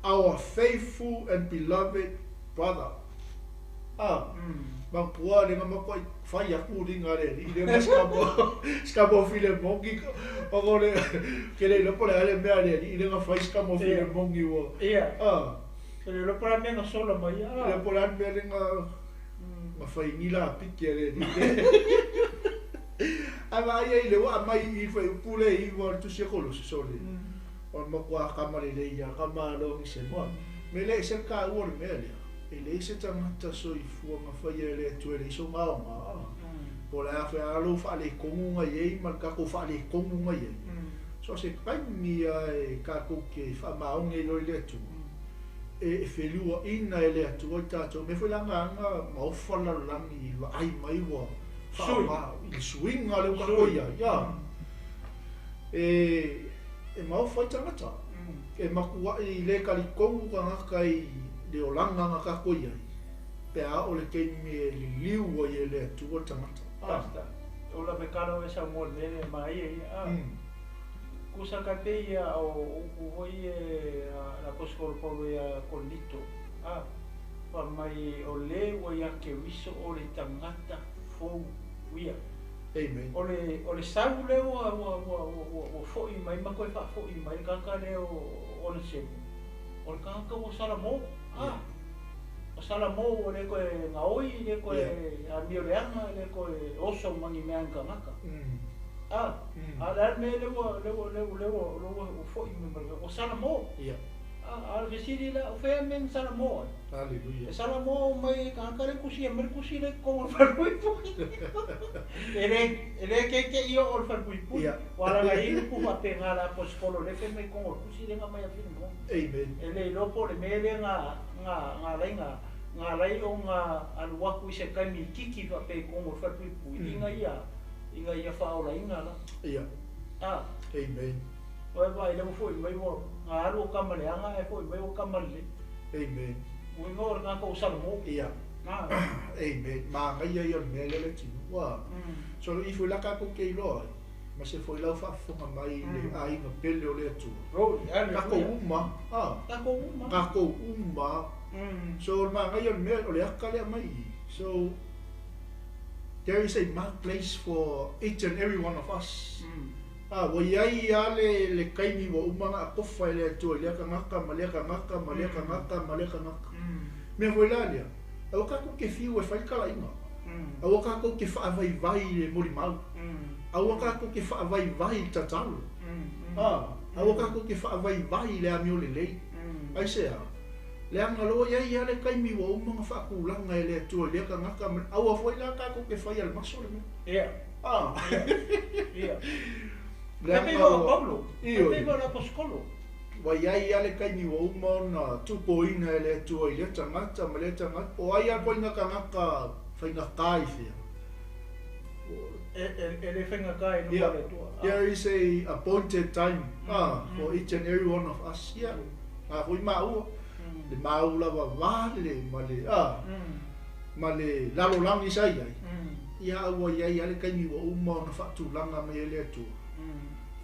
Our faithful and beloved brother. A. Manatua le na matuai fai atu uliga a le alii lea ma sikamo Filemoni, ona o le, ke le iloa po o le a le mea a le alii lea na fai sikamo Filemoni ua. Ia. A. Ke le iloa po o le a le mea na sola mai ia. Le iloa po o le a le mea lea na fai ni lapiki a le alii lea. Ae vaai ai i le ua aumai i i le fuaiupu lea e 9 o le tusi a Kolose, sole, o le matua kama lelei ia kama alo Onesemo. Me le ese le taua o le mea lea. E leai se tagata soifua na faia e le Atua e leai sona aoga. Po o le a foi lava lou faaletonu na i ai ma le tatou faaletonu na i ai. So o se taimi lava e tatou te faamaoni ai loa i le Atua, e feluaina e le Atua i tatou. O mea foi la na ana maofa le lalolagi i vaai mai ua faaaoga i le suiga lea ua tatou i ai. E maofa ai tagata. E matuai le talitonu tagata i le olaga na tatou i ai, pe a oo le taimi e liliu ai e le Atua le tagata. Pastor, ola me kala oe saunoa i le mea lea maia ia, a. Kusa kai pei ia o upu foi e a le aposetolo Paulo ia Korinito, a, fai mai o le ua ia Keriso o le tagata fou ia. Amen. O le, o le sau lea ua, ua, ua, ua, ua foi mai ma toe faafoi mai le tagata lea o Onesemo, o le tagata ua salamo, a, ua salamo ua le toe gaoi, le toe amioleaga, le toe oso ma ni mea a ni tagata. A, a o le a le mea lea ua, lea ua, lea ua, lea ua, lea ua foi mai ma le, ua salamo. A, a o le fesili la, o fea mea na salamo ai? Hallelujah. E salamo mai e tagata lea e tusia mai le tusi lea i totonu o le falepuipui. E le, e le keike'i oo o le falepuipui. Ua alaga i upu faapena a le aposetolo lea fai mai i totonu o le tusi lea na aumai a Filemona. Amen. E le iloa po o le mea lea na, na, na ala ai na, Na ala ai ona alu atu i se taimi itiiti faapea i totonu o le falepuipui ina ia ina ia faaolaina la. Ia. A. Amen. Ua e vaai lea ua foi mai ua na alu o tama leaga ae foi mai ua tama lelei. Amen. Uiga o le tagata o Salomō. Ia. A. Amen. Manaia ia o le mea lea le tino. Ua. So ifo i la tatou te iloa ai, ma se foi lau faafofoga mai i le aiga pele o le Atua. Glory, hallelujah. Tatou uma, a. Tatou uma. Tatou uma. So o le manaia o le mea, o le aka lea mai i. So there is a mark place for each and every one of us. A, ua i ai lava le, le taimi ua uma ona atofa e le Atua i lea tagata ma lea tagata ma lea tagata ma lea tagata. Mea foi la lea, aua tatou te fiu e fai le talaiga. Aua tatou te faavaivai i le molimau. Aua tatou te faavaivai i le tatalo. A, aua tatou te faavaivai i le amio lelei. Aisea? Leaga loa i ai lava le taimi ua uma ona faatulaga e le Atua i lea tagata ma le, aua foi la tatou te faia le maso le mea. Ia. A. Ia. Leaga E pei foi o Paulo. E Ioe. pei foi o le Aposetolo. Ua i ai lava le taimi ua uma ona tupoina e le Atua i lea tagata ma lea tagata, o ai lava koe na tagata faigata i fea? E le faigata i luma o le Atua. There is a appointed time for each and every one of us. Ia, a foi maua, le mau lava vale ma le, ma le lalolagi sa i ai. Ia, a ua i ai lava le taimi ua uma ona faatulaga mai e le Atua.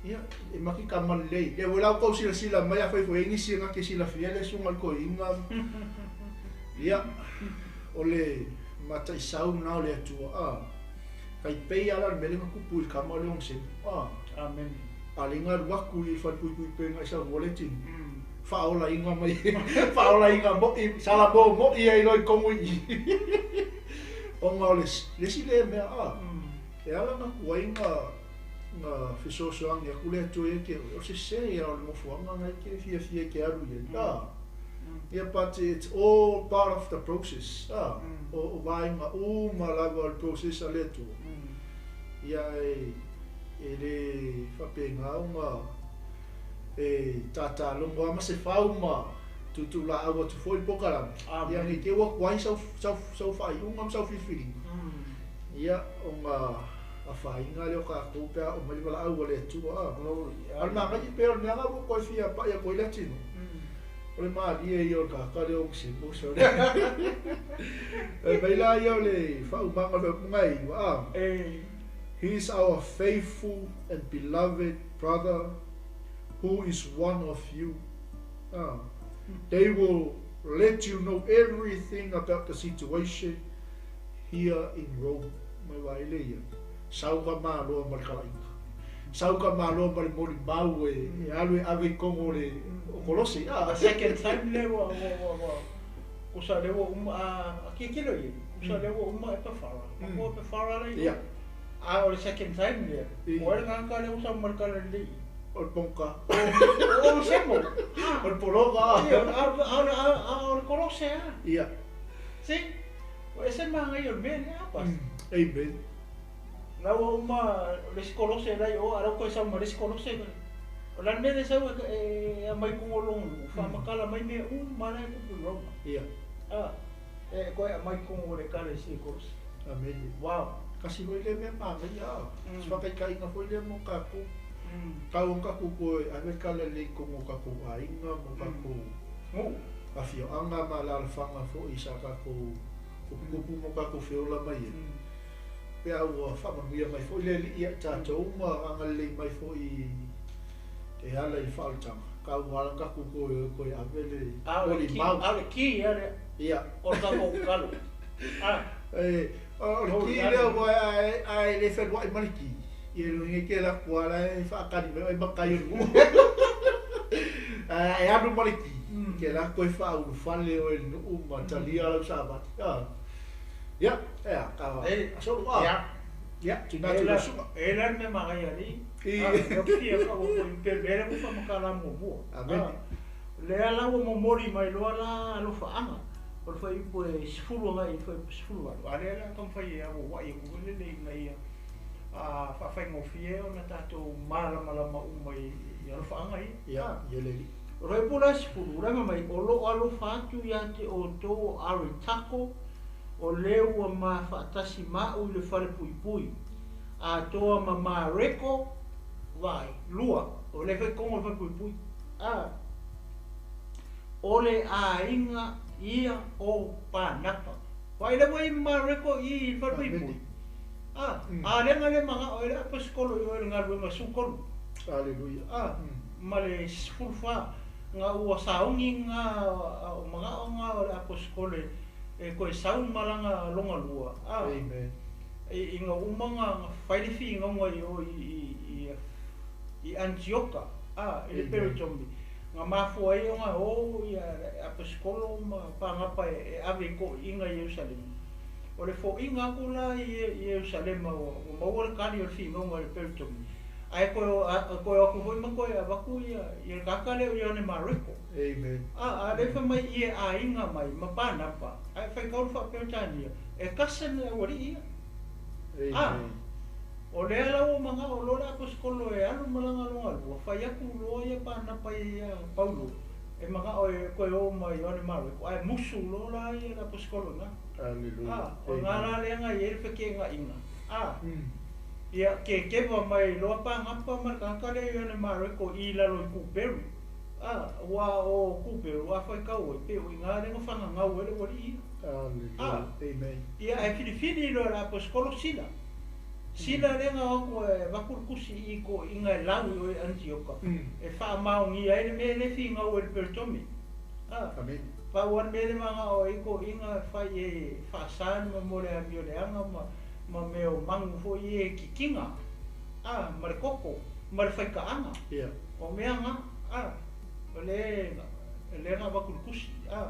Ia, e maki ka malelei. Lea foi la ua tou silasila mai, afai foi e i ai nisi e na te silafia le susuga i le toeaina. Ia, o le mataisau lena o le Atua, a. Tai pei lava la o le mea lea na tupu i le tama lea o Semu, a. Amen. A le galu atu i falepuipui pei ona e saunoa le tino. Faaolaina mai, faaolaina moi, salamo moi ai loa i tonu i i. Ona o le, le isi lea mea, a. E ala ona tuai na na fesoasoani atu le Atua ia te oe, o se sē ia o le nofoaga na e te fiafia e te alu i ai, a. Ia but it's all part of the process, a. O vaega uma lava o le process a le Atua. Ia e e le faapena ona e tātālogo lava ma se fau ma tuutuulaau atu foi le polokalame. Ia ne i te i ua tuai sau sau sau faaiuga ma sau filifiliga. Ia, ona afaina lea o tatou pe a oo mai le valaau a le Atua. A o le manaia pei o le mea lena ua toe fia pai atu ai le atino. O le malie ia o le tagata lea o Semo so le. E mai la ia o le faaumaga o le faaupuga e iva, a. He is our faithful and beloved brother who is one of you. A. They will let you know everything about the situation here in Rome. Mai vaai le ia. Sau ka maloa ma le kalaiga. Sau ka maloa ma le molimau e e alu e ave i Kongo le o Kolose. A second time lea ua ua ua ua kusa lea ua uma a a tilotilo i ai. Kusa lea ua uma Epafara. Matua Epafara la i Ia. A o le second time lea, o ai le tagata lea ua sau ma le tala lelei. O le pongka. O o Semo. O le pologa. Ia, a o le a o le Kolose a. Ia. See? Ua ese manaia o le mea lea, Pastor. Amen. La ua uma le isi Kolose la i o, a la ua toe sau ma le isi Kolose. O le a le mea lea e sau e aumai i luga o lou nuu, faamatala mai mea uma la e tupu i Roma. Ia. A, e toe aumai i totonu o le Ekalesia i Kolose. Amen. Wow. Kasi foi lea mea manaia, a. Se faataitaiga foi lea mo tatou. Tau o tatou koe ave tala lelei i totonu o tatou aiga ma tatou Nuu. afioaga ma alaalafaga foi sa tatou tuputupu ma tatou feola mai ai. Pe a ua faamanuia mai foi le Alii ia i tatou ma agalelei mai foi e ala i le faaolataga, tau ala tatou koe o e toe ave le molimau. A o le ki ia lea. Ia. O le tatou tatalo. A. E, o le ki lea ua ae le feluai ma le ki. Ia le uiga ke la kua la e faakali mai oe makai o le nuu. Ae alu ma le ki, ke la koe faaulufale oe i le nuu ma talia lau savali. Ia, e a, ka solu a. Ia. Ia, tuina atu i lau susuga. E la le mea manaia alii. Ia fia ka ua koe pe le lea ua faamatala muamua. Amen. Lea la ua momoli mai loa la alofaaga o le fuaiupu e 10 agai i le fuaiupu 18, a lea la taumafai e auauai atu foi lele ina ia faafaigofie ona tatou malamalama uma i alofaaga ia. Ia, ia le alii. O le fuaiupu la 10, le fai mai, o loo alofa atu ia te outou o Aritako, o le ua ma faatasi ma a'u i le falepuipui, atoa ma Mareko, vai, lua, o le fai kogo le falepuipui. A, o le aiga ia o Panapa. Vai le ua i Mareko i le falepuipui. A, a lega le magao e le aposikolo i o le galuega 13. Hallelujah. A, ma le 14 nga ua saogi nga o magao nga o le aposikolo e koe sau malaga longa lua. A, Amen. i nga uma nga fai le figauga i o i Antioka, a, i le Peritomi. Nga mafua ai o nga o ia aposikolo ma pagapa e ave i ko'iga i Ierusalema. O le fo'iga aku la i Ierusalema ua maua le kali o le figauga i le Peritomi. Ae koe o aku foi ma koe avaku ia le kaka lea o Ioane Mareko. Amen. A, a le fai mai i e aiga mai ma Panapa, ae faitau le faa-Peretania, e kasa le aualii ia. A, Amen. o lea la ua magao loa le aposikolo e alu malaga longa lua, fai atu loa ia Panapa ia Paulo, e magao e koe o ma Ioane Mareko, ae musu loa la ia le aposikolo i ga. Hallelujah. A, o ngā la lea nga i ai le fekega'iga. A, ia ke keva mai loa pagapa ma le tagata lea Ioane Mareko i lalo i Kuperu. A, ua o Kuperu a faitau ai pe o i gā lea na fagagau ai le ualii ia. Hallelujah. A, Amen. ia ae filifili loa e le aposikolo Sila. Sila lea na o atu e avatu le tusi i toeaiina e lau i o i Anitioka, e faamaogia ai le mea lea e figau ai le Peritomi. A, Amen. pau lava le mea lea magao ai toeaiina e fai e faasa le mo le amioleaga ma mea o manu foi ia e kikiga, a, ma le koko, ma le faitaaga. O mea na, a, o le lea na avatu le tusi, a.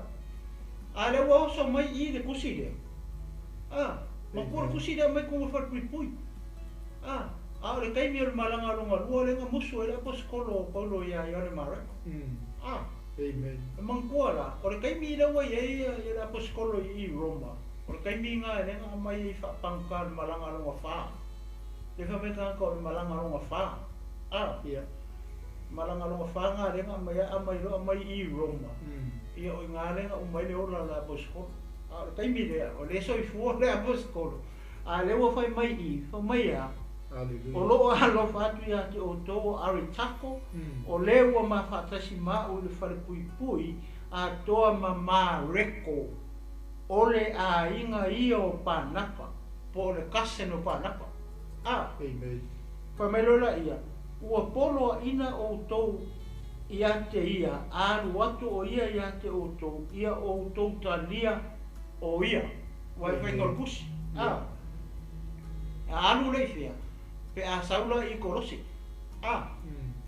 A lea ua oso mai i le tusi lea. A, matua le tusi lea mai totonu o le falepuipui. A, a o le taimi o le malaga longa lua lea na musu ai le aposikolo o Paulo ia Ioane Mareko. A, Amen. e manatua la, o le taimi lea ua i ai le aposikolo i Roma, o le taimi na lea na aumai ai faapaguta le malaga longa fa. Le fai mai tagata o le malaga longa fa. A, malaga longa fa nga lea na aumai aumai loa aumai i Roma. Ia o i ngā lea na umai le ola o le aposikolo. A o le taimi lea, o le soifua le aposikolo. A lea ua fai mai i, fai mai a, Hallelujah. o loo alofa atu ia te outou o Aritako, o le ua ma faatasi ma a'u i le falepuipui, atoa ma Mareko, o le aiga ia o Panapa, po o le cousin o Panapa. A, Amen. fai mai loa laia, ua poloaʻina outou ia te ia, alu atu o ia ia te outou, ia outou talia o ia. Ua e faiga o le tusi. A, a alu le i fea, pe a sau la i Kolose. A,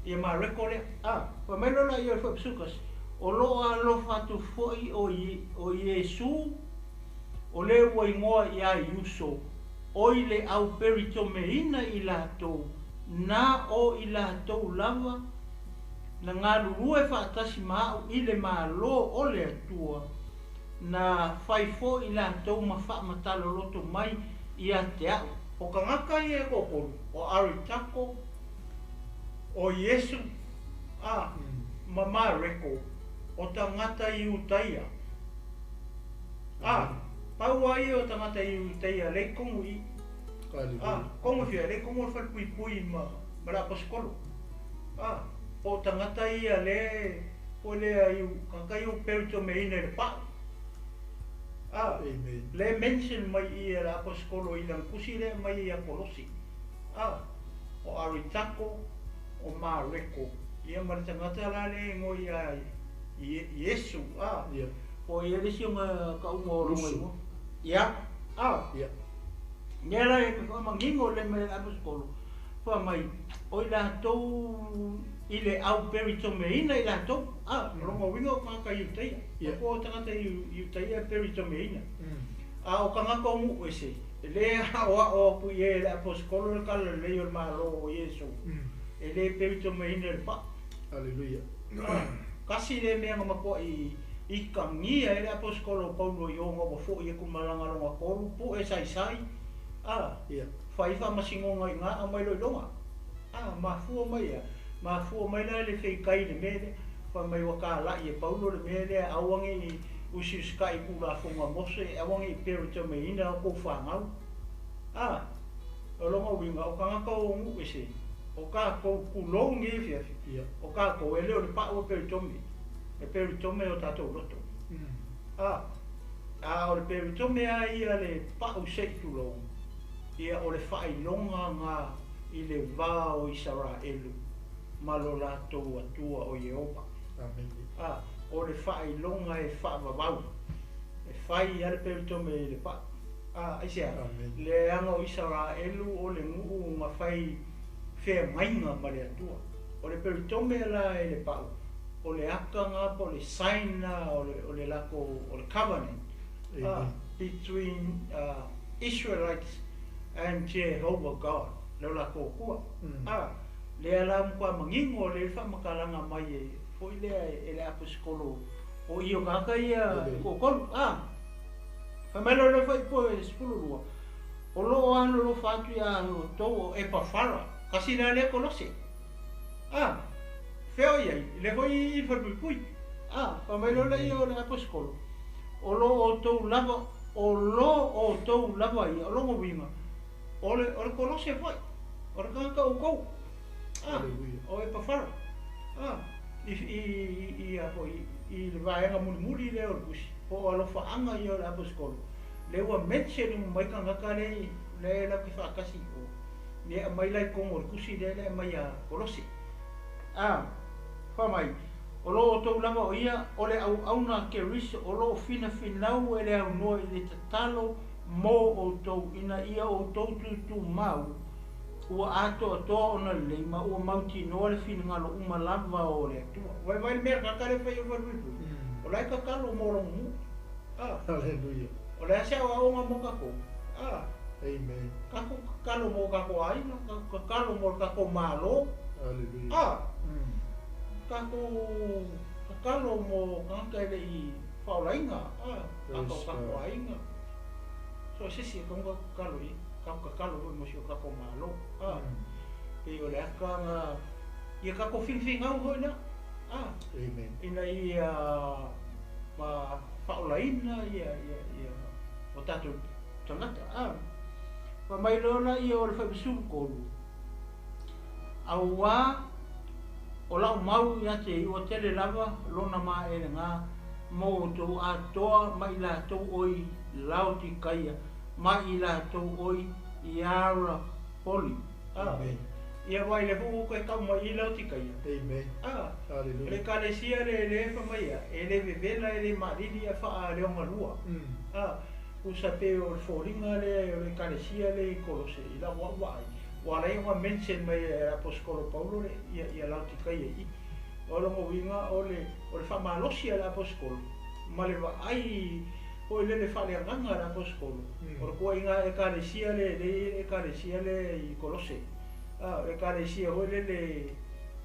ia Mareko lea. A, fai mai loa laia o le Fuaiupu 11, o loo alofa atu foi o Iesu, o le ua igoa iā Iuso, oi le au peritomeina i latou, na o i latou lava, na galulue faatasi ma a'u i le Mālō o le Atua, na fai foi latou ma faamatala-loto mai ia te a'u. O tagata ia e toatolu, o Aritako, o Iesu, a, ma Mareko, o tagata Iutaia. A, pau lava ia o tagata Iutaia lea i totonu i i. A, Hallelujah. kogo fia, lea i totonu o le falepuipui ma le aposikolo. A, po o tagata ia le, po lea i tagata ia ua peritomeina i le pa'u. A, Amen. le mention mai i e le aposikolo i lana tusi lea mai ia Kolosi. A, o Aritako, o Mareko, ia ma le tagata la lea e igoa ia Iesu. A, po o ia le isi o ga kauga o lona Lusu. igoa. Ia, a, lea la e faamanino le mai le aposikolo, fai mai, o i latou i le au peritomeina i latou. A, o lona uiga o tagata Iutaia. Po o tagata Iutaia e peritomeina. A o tagata o nuu ese, e lē aoao atu i ai e le aposikolo le talalelei o le Mālō o Iesu, e lē peritomeina i le pa'u. Hallelujah. Tasi le mea na matua'i ikagia ai le aposikolo o Paulo i ona ua fo'i atu malaga longa tolu, pu'e saisai, a, fai faamasinoga i gā aumai loiloga. A, mafua mai ia, mafua mai la le feikai i le mea lea. Fai mai ua talai e Paulo le mea lea, aua ne i usiusikai i Tulafono a Mose, aua ne i peritomeina a outou fanau. A, o lona uiga, o tagata o nuu ese, o tatou tulou lenei afiafi, o tatou e le o le pau e peritome, e peritome o tatou loto. A, a o le peritome lava ia le pau se i tulou, ia o le faailoga na i le va o Isaraelu ma lo latou Atua o Ieova. A, o le faailoga e faavavau, e fai lava le peritome i le pau. A, aisea? Leaga o Isaraelu o le nuu na fai feagaiga ma le Atua. O le peritome la e le pau, o le aka na po o le sign na o le latou, o le covenant between Israelites and Jehovah God, lo latou Atua. A, lea la matua manino lea le faamatalaga mai e foi lea e le aposetolo o i o tagata ia e toatolu. A, fai mai loa le fuaiupu e 12, o lo o alolofa atu ia outou o Epafara, tasi la lea Kolose. A, fea o i ai, lea foi i le falepuipui. A, fai mai loa lea o le aposetolo, o lo outou lava, o lo outou lava ia, o lona uiga, o le Kolose foi, o le tagata outou. A, o Epafara. A, i a foi, i le vaega mulimuli lea o le tusi, po o alofaaga ia o le aposetolo, lea ua mention uma mai tagata lea lea latou te faatasi i o, lea e aumai la i totonu o le tusi lea e aumai ia Kolose. A, fai mai, o lo outou lava o ia, o le auauna a Keriso, o lo o finafinau e le aunoa i le tatalo mo outou, ina ia outou tutumau, ua atoatoa ona lelei ma ua mautinoa le finagalo uma lava o le Atua. Vaivai le mea tagata lea e fai o le falepuipui, o la e tatalo mo lona nuu. Hallelujah. O le a se aoaoga mo tatou? Amen. Tatou tatalo mo tatou aiga, tatou tatalo mo le tatou Malo. Hallelujah. Tatou tatalo mo tagata e le i faaolaina, tatou tatou aiga. So o se isi e tatau ona tatou tatalo i ai, tatou tatalo foi mo si o tatou Malo. Pei o le aka na ia tatou finafinau foi la. Amen. Ina ia faaolaina ia ia o tatou tagata. Fai mai loa laia o le 13, auā o lau mau ia te ua tele lava lona maelega mo outou atoa ma i latou o i Laotikaia ma i latou o i Iarapoli. Amen. Ia vai le foi ua toe tau mai i Laotikaia. Amen. O le ekalesia le le fai mai ia, e le vevela e le maalili ae faaleogalua. Tusa pe o le foliga lea o le ekalesia le i Kolose i lau au vaai, ua ala ai ona mention mai e le aposetolo Paulo le ia ia Laotikaia i i. O lona uiga o le o le faamalosi a le aposetolo ma le vaai foi lele faaleagaga a le aposetolo, o le tuuaiga ekalesia le le i le ekalesia le i Kolose. O le ekalesia foi lele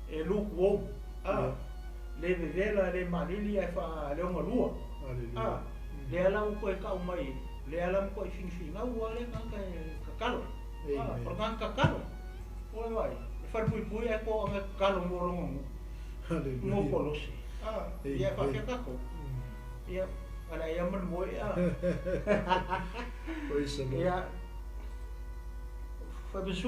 e lukewarm, le vevela le maalili ae faaleogalua. Lea la ua toe tau mai, lea la matuai finafinau lava lea tagata e tatalo. O le tagata tatalo, ua vaai, e falepuipui ae toaga e tatalo mo lona nuu, mo Kolose. Ia e faafefea tatou? Ia, alai ia ma le moe. Praise the Lord. Ia, 14,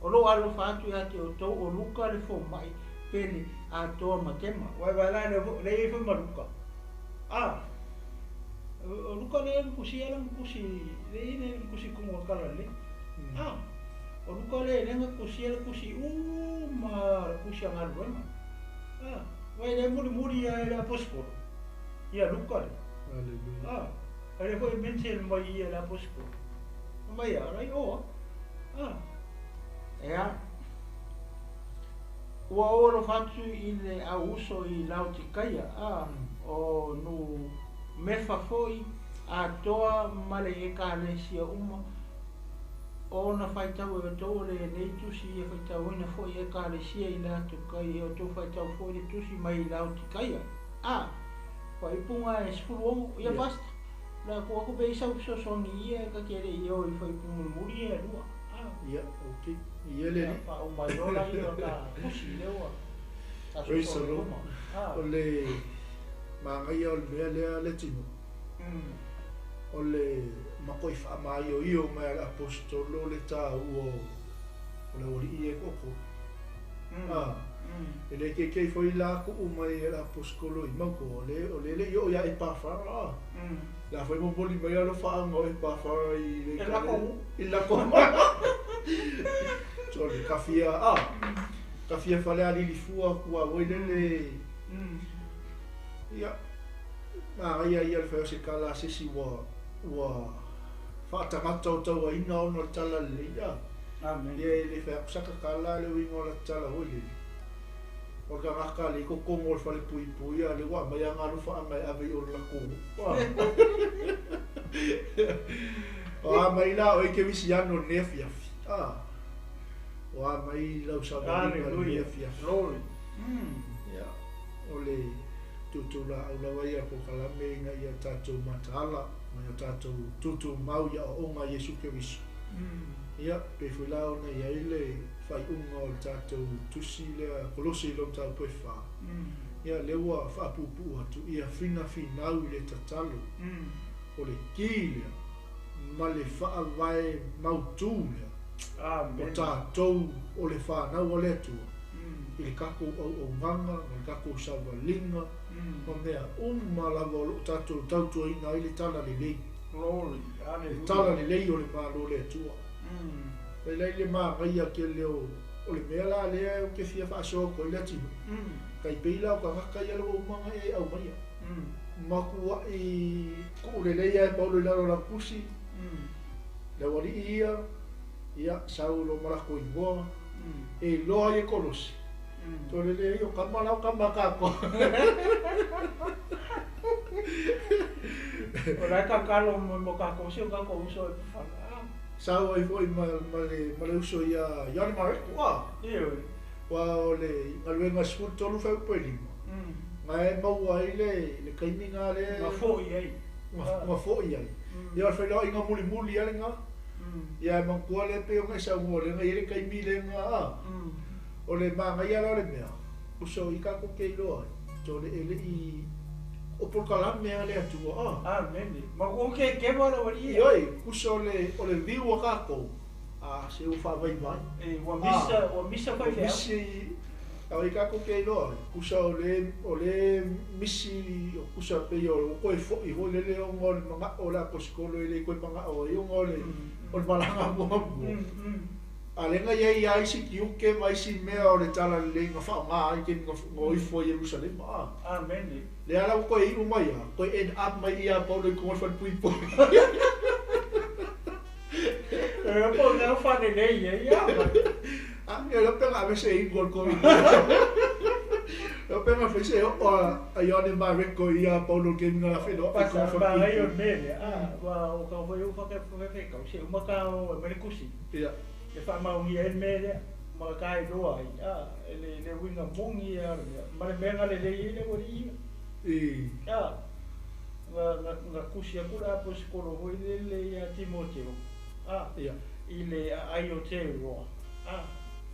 o lo o alofa atu ia te outou o Luka le fomai pele atoa ma Tema. Vaivai la lea i ai foi ma Luka. O Luka lea na tusia lana tusi, lea i ai lana tusi i totonu o le Talalelei. O Luka lea lea na tusia le tusi uma le tusi a galuega. Vai lea mulimuli ia e le aposetolo ia Luka lea. Hallelujah. Lea foi e mention mai ia le aposetolo. Mai ia, rai oa. Ea. Ua ou alofa atu i le au uso i Laotikaia, o nu mefa foi atoa ma le ekalesia uma, ona faitau e outou o lenei tusi ia faitauina foi e ekalesia i Laotikaia, e outou faitau foi le tusi mai Laotikaia. Faaiupuga e 16, ia basta. La atu atu pe i sau fesoasoani ia e ta te le i o i faaiupu mulimuli ia e lua. Ia, okay. Ia le Ia, faauma ai loa laia o ta tusi lea ua Praise the Sa Lord. luma. Ah. O le magaia o le mea lea le tino. O le makoi faamaioio mai a le aposetolo le taua o le aualii ia e toatolu. E le keikei foi la kuu mai e le aposetolo i mauko, o le o le le i oo ia Epafara. La foi momoli mai alofaaga o Epafara i le E lako. I lako. So le kafia kafia fale alilifua kua oi lele. Ia magaia ia le fai o se kala a sesi ua ua faatagata o tauaina ona o le tala lelei a. Amen. Ia e le fai atu saka kala le uiga o la tala oi lele. O le tagata le kokogo o le fale puipui a le ua aumai aga alofaaga e ave i ona lakou. O a mai la o e kerisiano i lenei afiafi. O a mai lau savaliga i lenei Hallelujah. afiafi. Glory. Ia, o le tuutuulaau lava ia polokalame ina ia tatou mataala ma ia tatou tutumau i aoaoga a Iesu Keriso. Ia, pei foi la ona i ai le faaiuga o le tatou tusi lea Kolose i lona mataupu e 4. Ia, lea ua faapuupuu atu, ia finafinau i le tatalo. O le ki lea ma le faavae mautu lea. Amen. O tatou o le fanau a le Atua. I le tatou auaunaga, ma le tatou savaliga, ma mea uma lava o loo tatou tautuaina ai le tala lelei. Glory. Le Hallelujah. tala lelei o le Malo o le Atua. E lai le magaia tele o le mea la lea ou te fia faasoa atu ai le atunuu. Tai pei la o tagata ia le ua umaga e aumaia. Matuai kuulelei ae paulo i lalo o lau tusi. Le aualii ia, ia Saulo ma latou igoa, e iloa ai e Kolosi. Tole lea o kama la o kama kākou. O la e kakalo mo mo kākou se o kākou uso e pafala. Sau ai foi ma le uso ia Ioane Mareko. Ioe. Ua o le galuega 13 fuaiupu e 5. Ga e maua ai le taimi ga le Ga fo'i ai. Ga fo'i ai. Ia o le feiloaiga mulimuli a lena. Ia e manatua lea pei ona e saunoa lena i ai le taimi lena. O le magaia la o le mea, uso i kākou ke iloa ai. Tole e lei o polokalame a le Atua. Amen. Ma ku ke ke wala wali. Ioe, uso o le viu a kākou. A se ua faavaivai. E ua misa fai fea. Misi au i kākou ke iloa ai. Kusa o le misi o kusa pei o koe fo'i foi lele ona o le maga'o o le aposetolo e le koe maga'o ai ona o le o le malaga muamua. A lega ia ia isi tiuke ma isi mea o le tala lelei na faaaoga ai taimi na o ifo ai Ierusalema. Amen. Lea la ua koe iu mai a, koe end up mai ia Paulo i koga o le falepuipui. E po ngau whanelei e ia. A, e le pega ave se ingo le koe. Le pega fai se o a Ioane Mareko ia Paulo ke nga whenua i Pasa koga pa ai o falepuipui. mele. Wa o ka hoi o whake whake kau se umaka o e mere kusi. Ia. E whaamaungia e mele ma ka e loa ai. E le winga mongi a le ma le menga le le i le wari ia. I. Nga kusi aku la aposikolo hoi le le ia Timoteo. Ia. I le ai o te roa.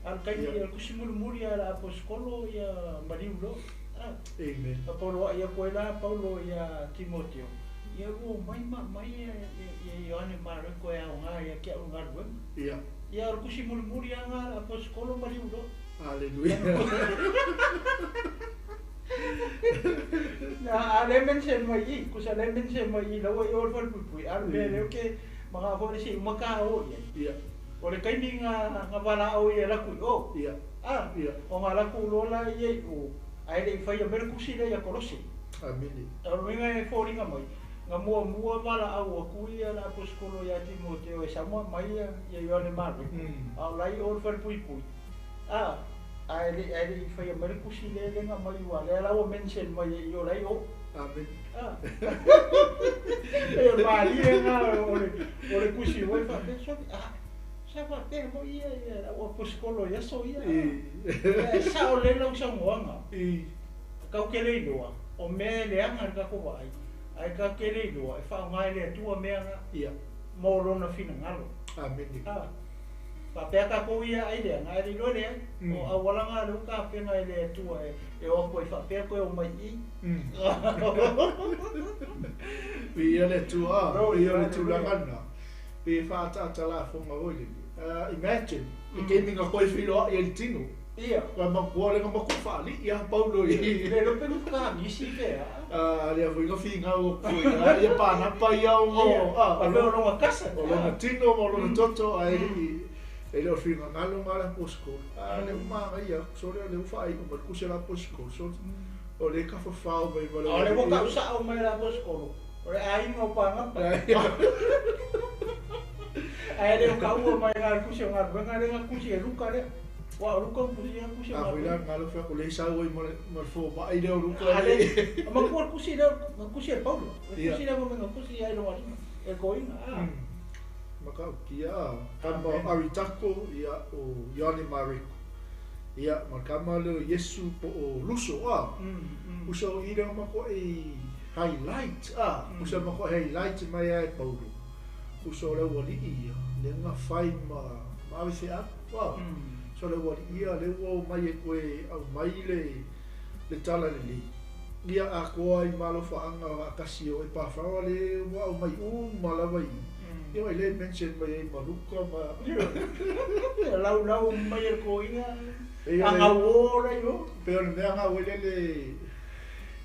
Al kai Ia. al kusi mulimuli a la aposikolo ia Mariu lo. Amen. A Paulo ia koe la Paulo ia Timoteo. Ia ua mai ma mai ia ia Ioane Mareko e au ngā ia kia au ngā ruenga. Ia. Ia al kusi mulimuli a ngā aposikolo Mariu lo. Hallelujah. Na a le mention mai i, kusa le mention mai i laua i o le whalpupui. A le mea leo ke mga fo le si umaka o ia. Ia. O le kaimi nga wala o ia laku i o. Ia. Ia. O ngā laku lola i e o. Ai le i whai a mere kusi le ia Kolosi. Amen. O le winga e fōringa mai. Ngā mua mua wala au a kui ia la aposikolo ia Timoteo e samoa mai ia ia Ioane Mareko. A o lai o le whalpuipui. Ai le i whai a mere kusi le lenga mai ua. Le ala ua mention mai i o lai o. Amen. E malie ngā o le kusi ua i whapea. So, sa whapea mo ia ia ua aposikolo ia so ia. E sa o le lau sa ngoanga. I. Kau ke le iloa. O mea le anga le kako waai. Ai kau ke le iloa. E whaongai le atua mea ngā Ia. mō lona finangalo. Amen. Faapea tatou ia ai lea, na e le iloa lea, o auala na lea ua tapena e le Atua e o atu ai faapea toe o mai i i. Viia le Atua, viia le tulaga lena. Pe faaataata lafoga foi lele. Imagine, le taimi na toe feiloai ai i le tino. Ia. Ua matua lea na matua faalii lava Paulo i. Le iloa pe nuka nisi pe a. Lea foi na finau atu foi ia Panapa ia ona. Faapea o lona kasa. O lona tino ma lona toto ae e le o finagalo ma le aposetolo. A lea ua manaia atu, sole o lea ua faaiu mai le tusi a le aposetolo. So, o lea e tafafao mai ma le. O lea ua tau sao mai le aposetolo, o le aiga o Panapa. Ae le o taua mai le tusi o galuega lea na tusi e Luka lea. Ua o Luka na tusia tusi o A foi la galuega. galo fai atu le sau ai ma le fomai lea o Luka. A le, matua le tusi lea na tusi e Paulo. O le Ia. tusi lea na tusi ai lona lima e toina. Matautia kama o Aritako ia o Ioane Mareko. Ia ma le kama lea o Iesu po o Luso a. Usa o i lea matua highlight a. Usa matua highlight mai ai Paulo. Usa o le aualii ia, lea na fai ma ave feapu a. So le aualii ia lea ua o mai e toe aumai le tala lelei. Ia atoa i malofaaga faatasi o Epafara le ua aumai uma lava i. Ia mai le mention mai ai ma Luka ma. Laulau mai e le toina. E ia le Agauō la i o. Pe o le mea ngau e lele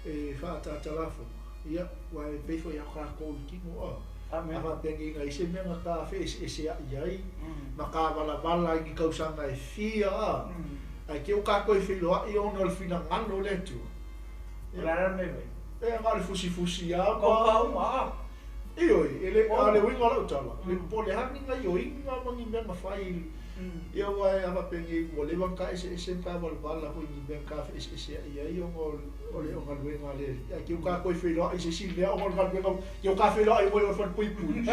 e faaataata lafoga. Ia, ua e pei foi a tatou i tino a. Amen. A faapegiga i se mea na ta feeseesea'i ai, ma kavalavala ai ni tausaga e fia a. Ae ke o tatou e feiloa'i ona o le finagalo o le Atua. O le ala mea vai. E na o le fusifusi a Kau ma. kau ma. Ioe, e le a le uiga o lau tala. Le po le hani na ioiga ma ni mea na fai. Ia ua e faapegei ua leva ona taeseese ma tavalavala foi ni mea na tafeeseesea'i ai ona o le galuega a le Alii. Ae ke ua tatou e feiloa'i i se isi mea ona o le galuega, ke ua ta feiloa'i foi o le falepuipui.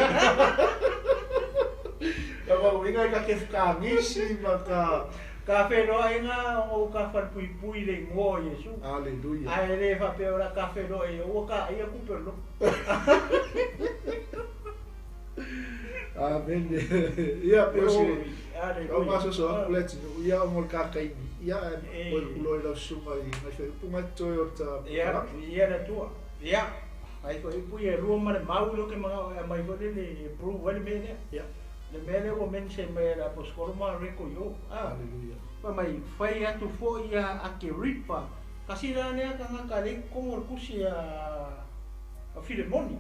Lona uiga e ta te fekagisi ma ta. Ka feloaiga o ka falepuipui le igoa o Iesu. Aleluia. Ae le faapea o le a ka feloai ua ka ia kupe lo. Amene. Ia pe o se. Aleluia. O masoso atu le atunuu ia ona o le kakaini. Ia E. o le kulo i lau susuga i nai faaiupu totoe o le ta Ia, polokalame. ia le Atua. Ia. Ai foi pui e lua ma le mau lo ke manga e mai foi le prove ai le mea lea. Ia. Le mea lea ua mention mai e le aposetolo Mareko i o. Aleluia. Fai mai fai atu foi ia Akeripa. Kasi la lea tagata le totonu o le tusi a Filemoni.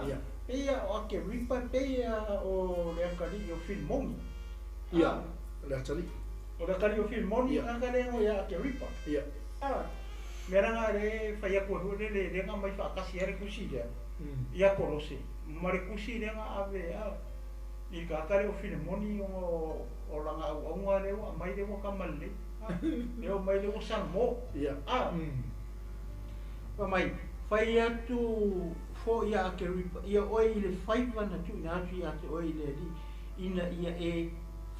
Ia. Peia o Akeripa peia o le akalii o Filemoni. Ia. Le atalii. O le akalii o Filemoni Ia. tagata lea o ia Akeripa. Ia. Mea laga le fai atu ai foi lele lea na aumai faatasi ai le tusi lea. Ia Kolose ma le tusi lea na ave a i tagata lea o Filemoni ona o lana auauga lea ua aumai lea ua tamalelei. Lea ua aumai lea ua salamo. Ia. Fai mai, fai atu foi ia Akeripa, ia oe i le faiva na tuuina atu ia te oe i le Alii, ina ia e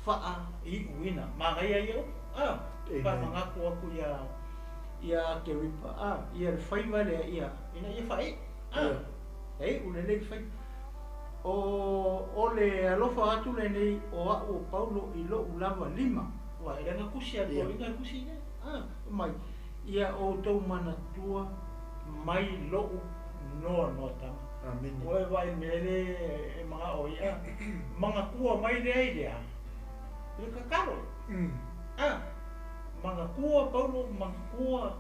faaiuina. Manaia ia upu. Amen. Faamanatu atu ia Akeripa, ia le faiva lea ia, ina ia faaiu. Ia. E iu lelei le faiva. O le alofa atu lenei o a'u o Paulo i lo'u lava lima. Ua e le na tusi a Ia. le na tusi lea. Mai, ia outou manatua mai lo'u noanoataga. Amene. Oe vaai mea le e maga'o ia. Manatua mai lea i lea. Le tatalo. Manatua Paulo, manatua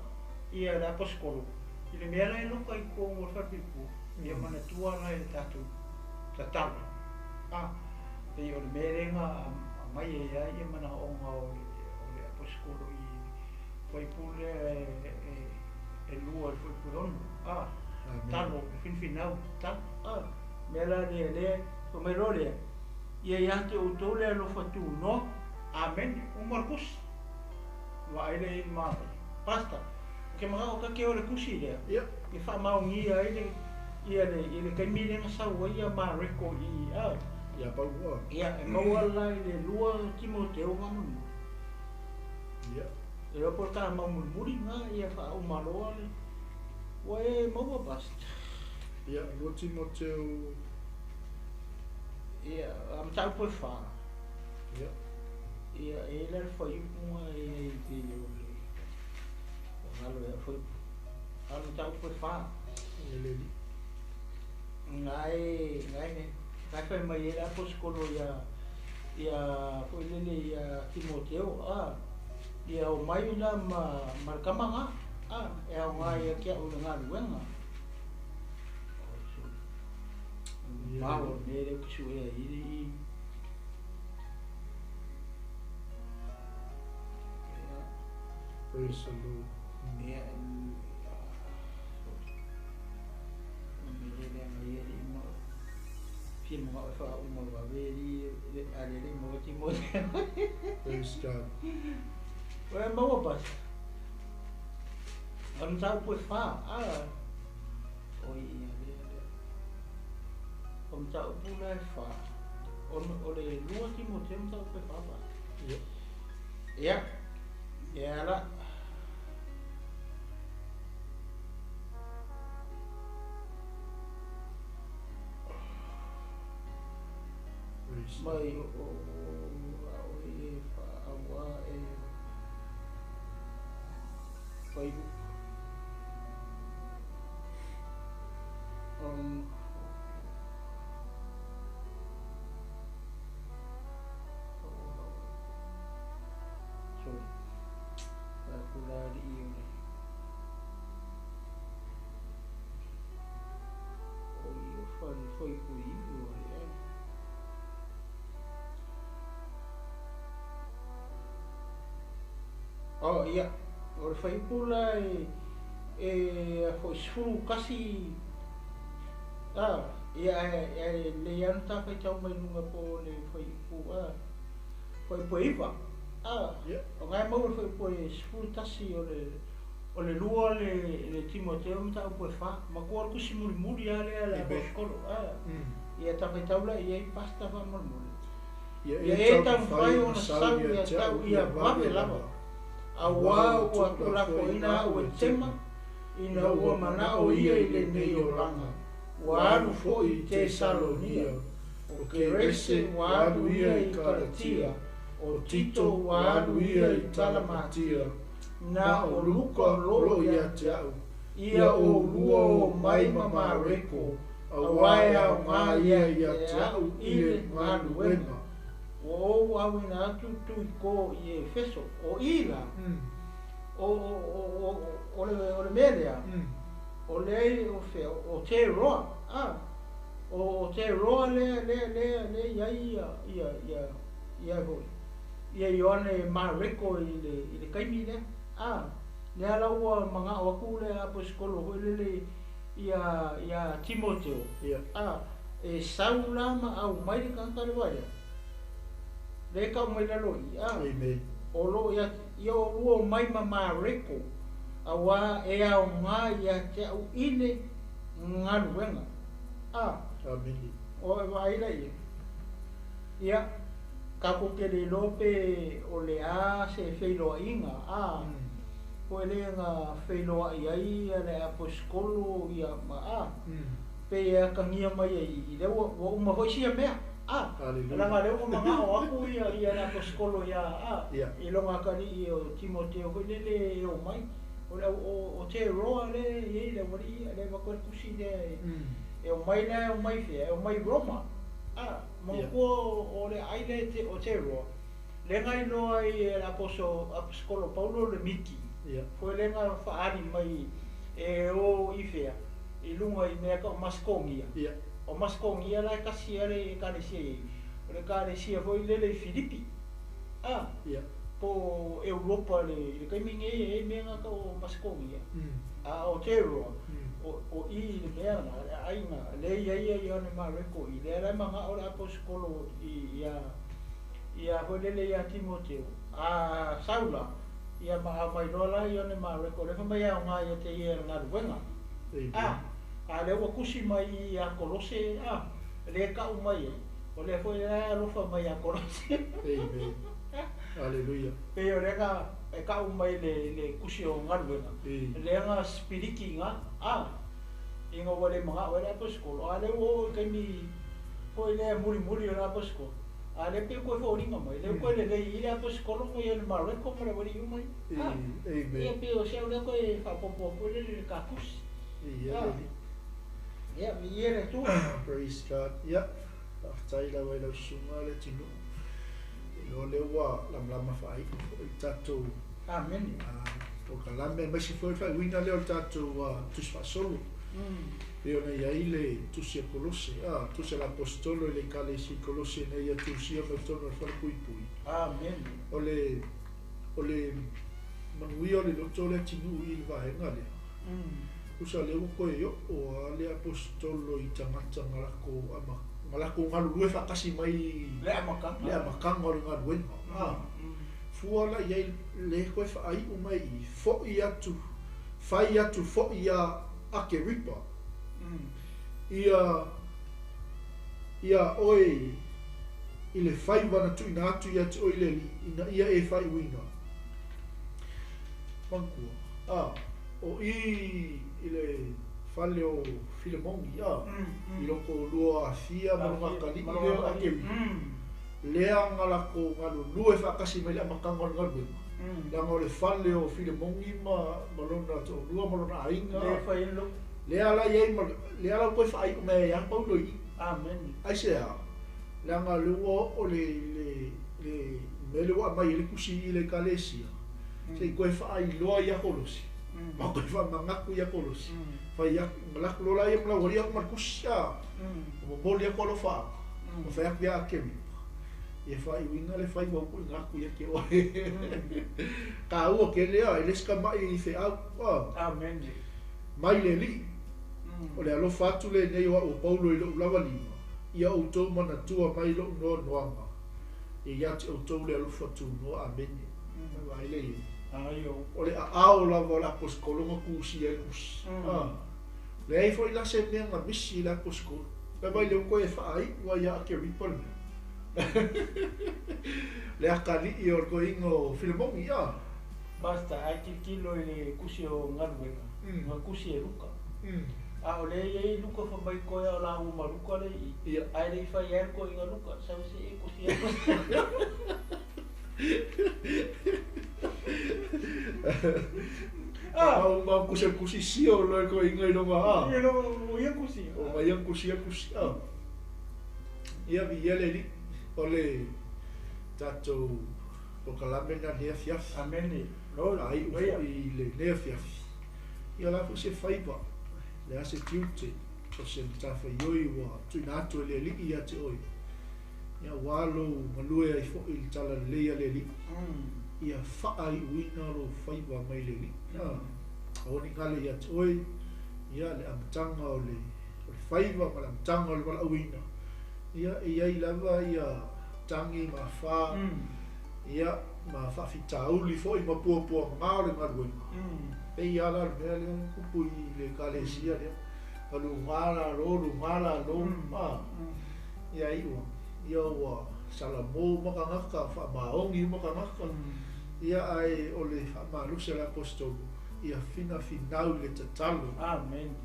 ia le aposetolo. I le mea la e loka i totonu o le falepuipui. Ia manatua la e le tatou tatalo. Pei o le mea lea na aumai ai ai ia manaoga o le aposetolo i faipule e lua i le fuaipule 6. Amene. Talo, finfinau, talo. Mea la lea lea, fai mai loa lea. Ia ia te outou le alofa tunoa. Amene. Uma le tusi. Vaai lea i le manaia. Pastor, ke maga'o ka ke o le tusi lea. Ia. E faamaogia ai le ia le i le taimi lea na sau ai ia Mareko i a. Ia Paulo a. Ia e maua la i le 2 Timoteo faamolemole. Ia. E iloa po o le taamau mulimuli na ia faaumaloa le ua e maua pastor. Ia, 2 Timoteo. Ia, a mataupu e 4. Ia. Ia e i ai la le fuaiupu na e i ai pei o le ua galo ia fuaiupu. A o le mataupu e fa. Ia le Alii. Na e na e na e fai mai ai le aposetolo ia ia foi lele ia Timoteo a ia omai la ma ma le tama na a e aoga ia te au i le galuega. Ia le Mamao Alii. le mea lea ou te suea ai le i. Ia Praise the Lord. ia o le mea lea leaga ia alii ma fia manao e faauma vave alii a le alii maua Timoteo. Praise God. Ua e maua pasi. O le mataupu e fa. A oi ia lea lea. O le mataupu la e fa. O le lua Timoteo mataupu e fa fa. Ia. Ia. Ia la. Praise the Mai Lord. o o e faaauā e faiupu. Sorry. Vaeatu la alii o le o i o fale fuaiupu ivi o le ai. Oh ia, o le fuaiupu la e e foi 11 a ia ae ae lelei lava ona ta faitau mai luga po o le fuaiupu a fuaiupu e 9 a Ia. o na e maua le fuaiupu e 11 o le o le lua le le Timoteo mataupu e fa matua o le tusi mulimuli lava lea a le Amen. aposetolo a ia ta faitau la i ai pasta faamolemole. Ia Ia e e taumafai taumafai ona ona sau sau ia ia te te au au ia ia vave vave lava. lava. Auā Auā ua ua tuulafoaiina tuulafoaiina au au e e Tema, Tema, ina ina ua ua manao manao ia ia i i lenei lenei olaga. olaga. Ua Ua alu alu foi foi i i Tesalonia. Tesalonia. O O Kerese Kerese ua ua alu alu ia ia i i Kalatia. Kalatia. O O Tito Tito ua ua alu alu ia ia i i Talamatia. Talamatia. Na Na o o Luka Luka o o loo loo ia ia te te au. au. Ia Ia oulua oulua o o mai mai ma ma Mareko, Mareko, auā auā e e aoga aoga ia ia ia te te au au i i le le galuega. galuega. Ua ou auina atu Tuiko i Efeso, o i la, o, o, o, o, o, le, o le mea lea, o lea o fea, o te roa, a, o, o te roa lea, lea, lea, lea i ai ia, ia, ia, ia hoi. Ia Ioane Mareko i le, i le kaimi lea, a, lea la ua mangao aku le aposetolo hoi lele ia, ia Timoteo, Ia. a, e sau la ma au mai le tagata le vaea. Le kau mai lalo i, a, Amen. o loo ia, ia oulua o mai ma Mareko, auā e aoga ia te au i le galuega. A, Amen. o e vaai la ia. Ia, tatou te le iloa pe o le a se feiloaiga, a, po e le na feiloai ai ia le aposetolo ia ma a, pe e atagia mai ai i lea ua ua uma foi sia mea. A, Hallelujah. leaga lea ua magao aku ia ia le aposetolo ia a, Ia. i lona atalii o Timoteo foi lele e o mai. O le o, o te roa le i ai le aualii ia, le avatu ai le tusi lea e, e o mai la e o mai fea, e o mai Roma. A, Ia. manatua o, o le ai le te, o te roa. Le na iloa ai e le aposo, aposetolo Paulo le miti. Ia. Foi le na faali mai e o i fea, i luga i mea ka o Masekonia. Ia. O Masekonia la e kasi ale e ekalesia i ai. O le ekalesia foi lele i Filipi. A, Ia. po Europa le, le kaimi nei e mea nga ka o Masekonia. A o te roa, o, o i le mea na, le aiga, le ia ia Ioane Mareko i lea la e magao le aposetolo i ia, ia foi lele ia Timoteo. A Saula, ia ma au mai loa la Ioane Mareko, le fai mai aoga ia te ia i le galuega. Amen. A, a lea ua tusi mai ia Kolose, a, le kau mai ai. O lea foi la e alofa mai ia Kolose. Amen. Hallelujah. Pei o lea na e kau mai le, le tusi o galuega. E. Lea na spiriki nga, a, ina ua le magao ai le aposetolo. A lea ua oo i taimi foi lea mulimuli o le aposetolo. A lea pei ua toe foliga mai, lea ua toe lelei i le aposikolo ma ia le Mareko ma le aualii uma ia. A, ia pei o si au lea toe faaopoopo atu ai lea i le ta tusi. A, ia, viia le Atua. Praise God. Ia, faafetai lava i lau susuga Leatinuu. Iloa lea ua lamalama faaiu foi le tatou Amene. polokalame, aemaise foi le faaiuina lea o le tatou tusi faasolo. Pei ona i ai le tusi a Kolose, a, tusi a le Aposetolo i le Ekalesia i Kolose ina ia tusia mai totonu o le falepuipui. Amene. O le manuia o le loto o le atinuu i le vaega lea. Tusa lea ua toe oo a le Aposetolo i tagata na latou ama na latou galulue faatasi mai le amataga. Le amataga o le galuega. A, fua la i ai le toe faaiu mai i fo'i atu fai atu fo'i ia Akeripa ia oe i le faiva na tuuina atu ia te oe i le Alii ina ia e faaiuina. Manatua, a, o i i le fale o Filemoni, a, i loko lua afia ma lona atalii lea o Akeripa, lea na latou galulue faatasi mai le amataga o le galuega, leaga o le fale o Filemoni ma lona toalua ma lona aiga. Lea fai ai lotu. Lea la i ai ma lea la ua toe faaiu mai ai lava Paulo i i. Amene. Aisea? Leaga le ua oo le mea lea ua aumai ai le tusi i le Ekalesia, se i toe faailoa ia Kolosi, ma toe faamanatu ia Kolosi. Fai atu, manatu loa la ia ma laualii atu ma le tusi, a, momoli atu alofaaga, ma fai atu ia Akeripa, ia faaiuina le faiva ua tuuina atu ia te oe. Taua tele a, e le se tama'i i feau, a. Amene. Mai le Alii, o le alofa atu lenei o au o Paulo i lou lava lima, ia outou manatua mai lou noanoaga, e ia te outou le alofa tunoa. Amene. Vaai le ia. Aio. O le aao lava o le aposetolo na tusia ai le tusi. Ah. Leai foi la se mea na misi i le aposetolo. Pe mai le ua toe faaiu ai ia Akeripa le mea. Le atalii o le toeaina o Filemoni, ah. Pastor, a e tilotilo i le tusi o galuega, na tusi e Luka. A o lea e i ai Luka fai mai toe a o laua ma Luka le i, ae le i fai ai le toeaina Luka, sau se i tusi ai. Ah, ma kusi kusi sio lo toeaina i lona a. Ia lo o ia kusi. O mai ia kusi ia kusi. Ah. Ia viia le Alii o le tatou polokalame na lenei afiafi. Amene. Lord, Ai ia. i lenei afiafi. Ia la foi se faiva, le a se tiute, o se matafaioi ua tuuina atu e le Alii ia te oe. Ia ua lou galue ai foi i le talalelei a le Alii. Ia faaiuina lou faiva mai le Alii. Ah, aua ne i galo ia te oe, ia le amataga o le faiva ma le amataga o le valaauina. Ia e i ai lava ia tagi ma afa, ia ma faafitauli foi ma puapuaga o le galuega. E i ala le mea lea na tupu i le ekalesia lea. Na luga lalo, luga lalo, a. Ia iu, ia ua salamo uma tagata, faamaoni uma tagata. Ia ae o le faamalosi a le aposetolo, ia finafinau i le tatalo. Amen.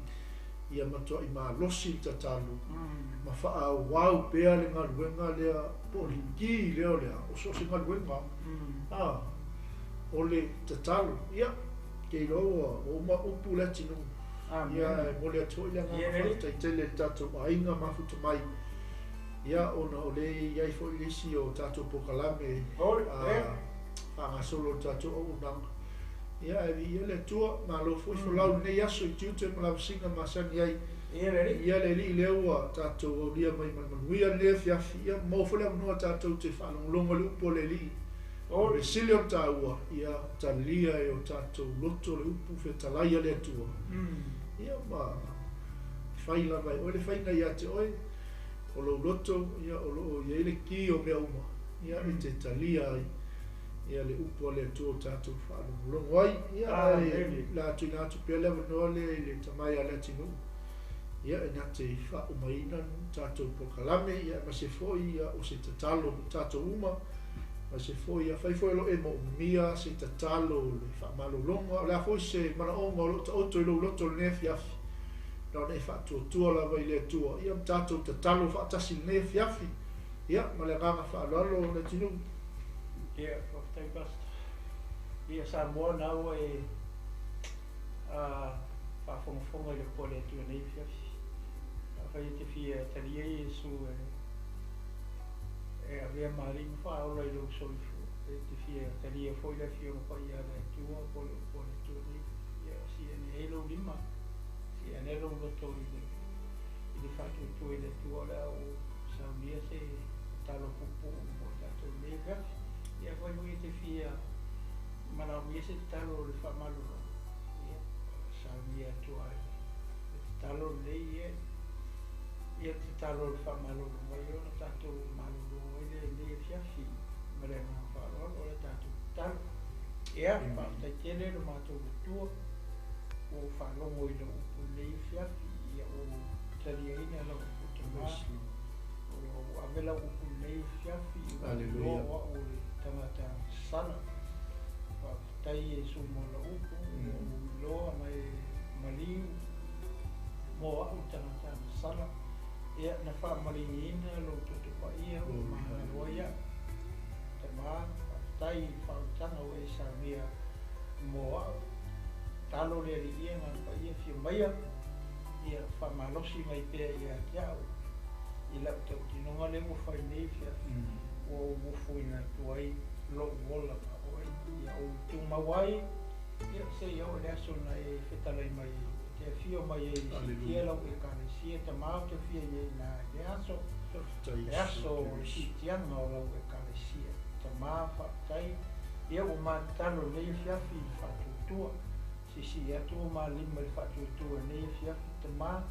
Ia matuai malosi le tatalo. Ma faaauau pea le galuega lea, po o le ki lea o lea, o so o se galuega. Ah, o le tatalo. Ia, ke iloa ua uma upu le atinuu. Amen. Ia, e momoli atu foi le agaga Ia, faafetai tele i le tatou aiga mafuta mai. Ia, ona o lea e i ai foi le isi o tatou polokalame Oi, faagasolo le tatou auaunaga. Ia, ae viia le Atua, malo foi folau lenei aso i tiute ma lavasiga masani ai. Ia le Alii. Ia le Alii lea ua tatou aulia mai ma le manuia lenei afiafi. Ia, maua foi le avanoa tatou te faalogologo i le upu a le Alii. O le sili o le taua, ia talia e o tatou loto le upu fetalai a le Atua. Ia ma fai lava e oe le faiga ia te oe, o lou loto, ia o loo i ai le ki o mea uma, ia e te talia ai. Ia le upu a le Atua o tatou faalogologo ai. Ia ae Amene. la tuuina atu pea le avanoa lea i le tamai a le atinuu. Ia e na te faaumaina tatou polokalame, ia aemaise foi ia o se tatalo mo tatou uma. Aemaise foi ia fai foi o lo e moomia se tatalo le faamalologa. O le a foi se manaoga o loo taoto i lou loto lenei afiafi. Na ona e faatuatua lava i le Atua. Ia ma tatou tatalo faatasi lenei afiafi. Ia, ma le agaga faaaloalo Leatinuu. Ia, faafetai Pastor. Ia Samoa na ua e faafogafoga i le upu a le Atua i lenei afiafi. Afai e te fia talia Iesu e e avea ma Alii ma Faaola i lou soifua, e te fia talia foi le Afioga Paia a le Atua po o le upu a le Atua i lenei afiafi, ia sii ane ai lou lima, sii ane lou loto i le i le faatuatua i le Atua o le a ou saunia se tatalo puupuu mo i tatou i lenei afiafi. Ia afai foi e te fia manaomia se tatalo o le faamalologa, ia, saunia atu lava i le tatalo lenei, ia, ia le tatalo o le faamalologa, ia ona tatou malolo ai lea i lenei afiafi ma le agaga faaaloalo o le tatou tatalo. Ia, faafetai tele lo matou Atua, ua ou faalogo i lau upu i lenei afiafi, ia ua ou taliaina lau upu Tama, ua ou ave lau upu i lenei afiafi, ua ou iloa o au o le tagata sala. Faafetai Iesu mo lau upu, ua ou iloa na e maliu mo au le tagata sala. Ia, na faamalieina lou toto paia ua magalo ai au. Tama, faafetai i le faaolataga ua e saunia mo au. Talo le Alii e Agaga Paia fia maia, ia faamalosi mai pea ia te au i lau tautinoga lea ua fai nei afiafi, ua ou ofoina atu ai lou ola ma oe, ia ou tumau ai, ia seia oo i le aso na e fetalai mai ai, e te afio mai ai e siitia lau Ekalesia. Tama, ou te fia i ai i ina i lea aso, le aso o le siitiaga o lau Ekalesia. Tama, faafetai, ia ua matatalo i lenei afiafi i le faatuatua. Siisii atu o ma lima i le faatuatua i lenei afiafi, Tama,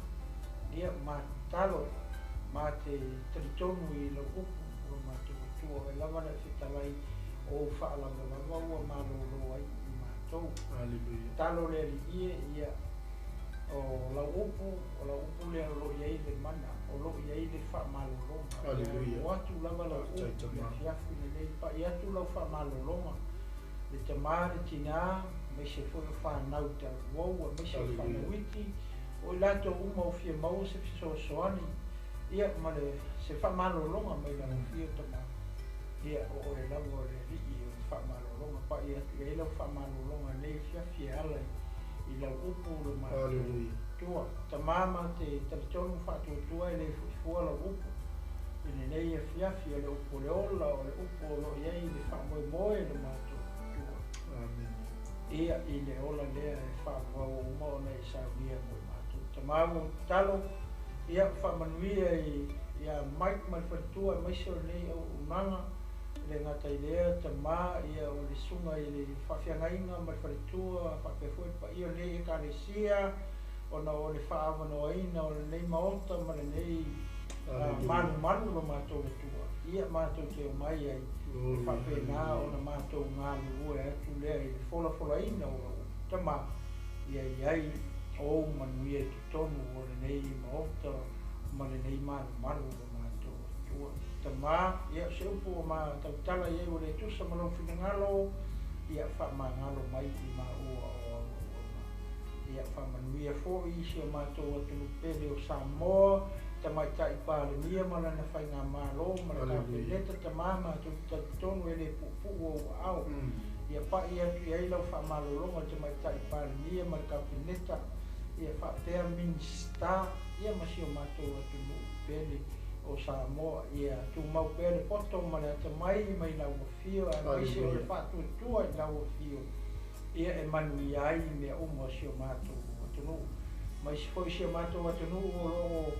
ia matatalo, ma te talitonu i lau upu, o lo matou Atua, o oe lava na e fetalai o ou faalavalava ua malolo ai i matou. Tatalo le Alii e, ia, o lau upu, o lau upu lea o lo o i ai le mana, o lo o i ai le faamalologa. Ia o atu lava lau upu i le afiafi lenei, pai atu lau faamalologa, le tama, le tinā, aemaise foi o fanau talavou, aemaise o fanau iti, o i latou uma o fia maua se fesoasoani, ia, ma le, se faamalologa mai lau afio, tama, ia, o oe lava o le Alii o le faamalologa, pai atu i ai lau faamalologa i lenei afiafi e ala i lau upu lo matou Atua. Tama, ma te talitonu faatuatua e le foi fua lau upu i lenei afiafi, o le upu o le ola, o le upu o lo o i ai le faamoemoe lo matou Atua. Ia, i le ola lea e faavavau uma ona e saunia mo i matou. Tama, ua ou tatalo, ia, faamanuia ia Mike ma le faletua aemaise o lenei auaunaga, e le gata i lea, Tama, ia, o le susuga i le faafeagaiga ma le faletua, faapea foi le paia o lenei Ekalesia, ona o le faaavanoaina o lenei maota ma lenei malumalu lo matou Atua, ia matou te omai ai, e faapena ona matou galulue atu lea i le folafolaina o lau upu. Tama, ia i ai ou manuia i totonu o lenei maota ma lenei malumalu lo matou Atua. Tama, ia o se upu ua ma tautala i ai ua le tusa ma lou finagalo, ia faamagalo mai i maua o au auauna. Ia faamanuia foi i si o matou atunuu pele o Samoa, Tamaitai Palemia ma lana faigamalo ma le Kapeneta, Tama, matou te talitonu e le puupuu ou aao. Ia pai atu i ai lau faamalologa i le Tamaitai Palemia ma le Kapeneta, ia faapea Minisita, ia ma si o matou atunuu pele o Samoa. Ia tumau pea le poto ma le atamai mai lau afio, aemaise o le faatuatua i lau afio, ia e manuia ai mea uma o si o matou atunuu. Aemaise foi si o matou atunuu o lo o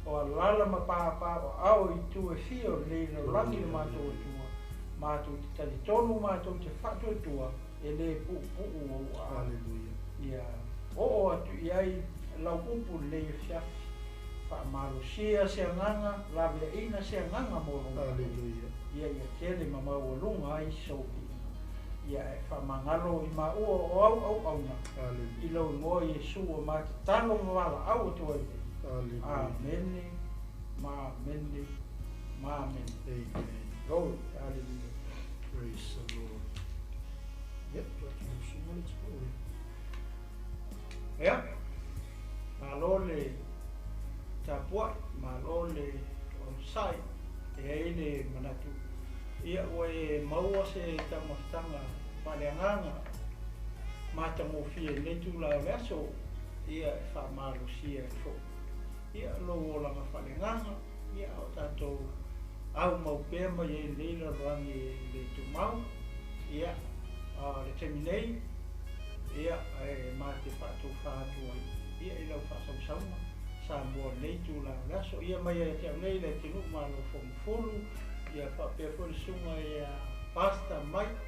o alaala ma papaoaao i itu e fia o lenei lalolagi le matou Atua, matou te talitonu, matou te faatuatua, e le puupuu ou aao. Ia oo atu i ai lau upu lenei afiafi, faamalosia se agaga, laveaiina se agaga mo lou matou. Ia ia tele ma maualuga ai sou viiga. Ia e faamagalo i maua o au auauna, i lou igoa Iesu ua ma tatalo ma valaau atu ai nei. Amene, ma amene, ma amene. Amen. Glory, hallelujah. Praise the Lord. Yep, Ia, malo le tapuai, malo le onosai. E i ai le manatu, ia ua e maua se taumafataga faaleagaga matagofie i lenei itula o le aso, ia e faamalosia ai foi ia lou olaga faaleagaga, ia a o tatou aumau pea mai ai i lenei lalolagi e le tumau. Ia, a o le taimi nei, ia e ma te faatofa atu ai ia i lau faasausauga Samoa i lenei itula o le aso. Ia mai ia te au nei Leatinuu Malo Fomufulu, ia faapea foi le susuga ia Pastor Mike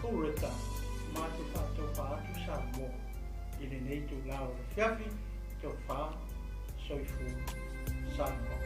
Pureta, ma te faatofa atu Samoa i lenei itula o le afiafi, tofa soifua Samoa.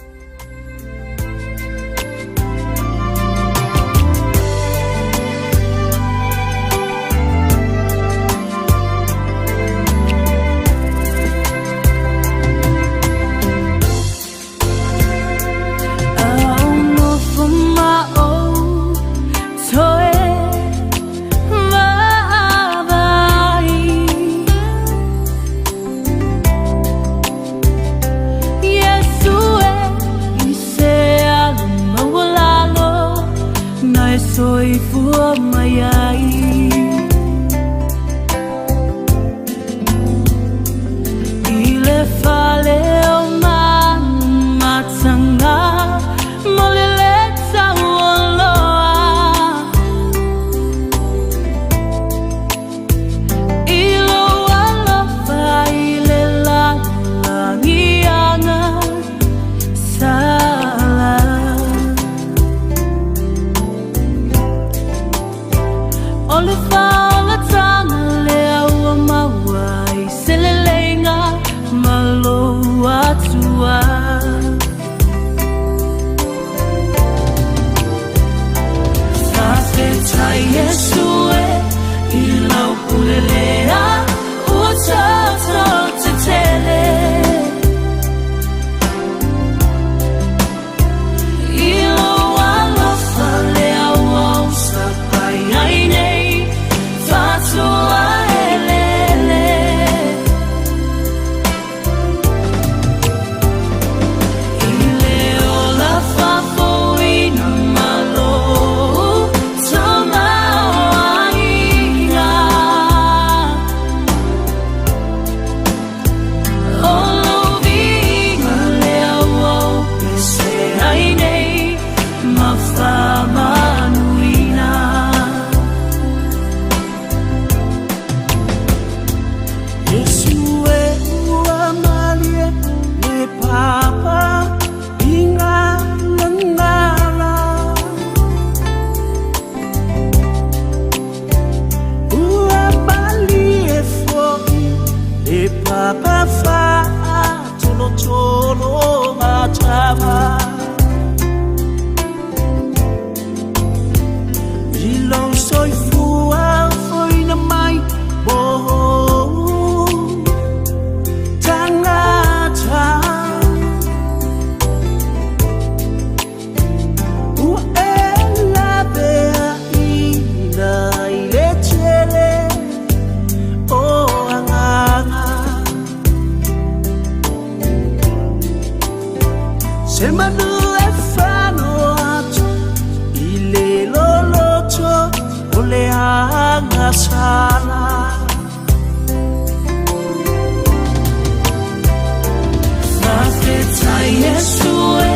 Yesu.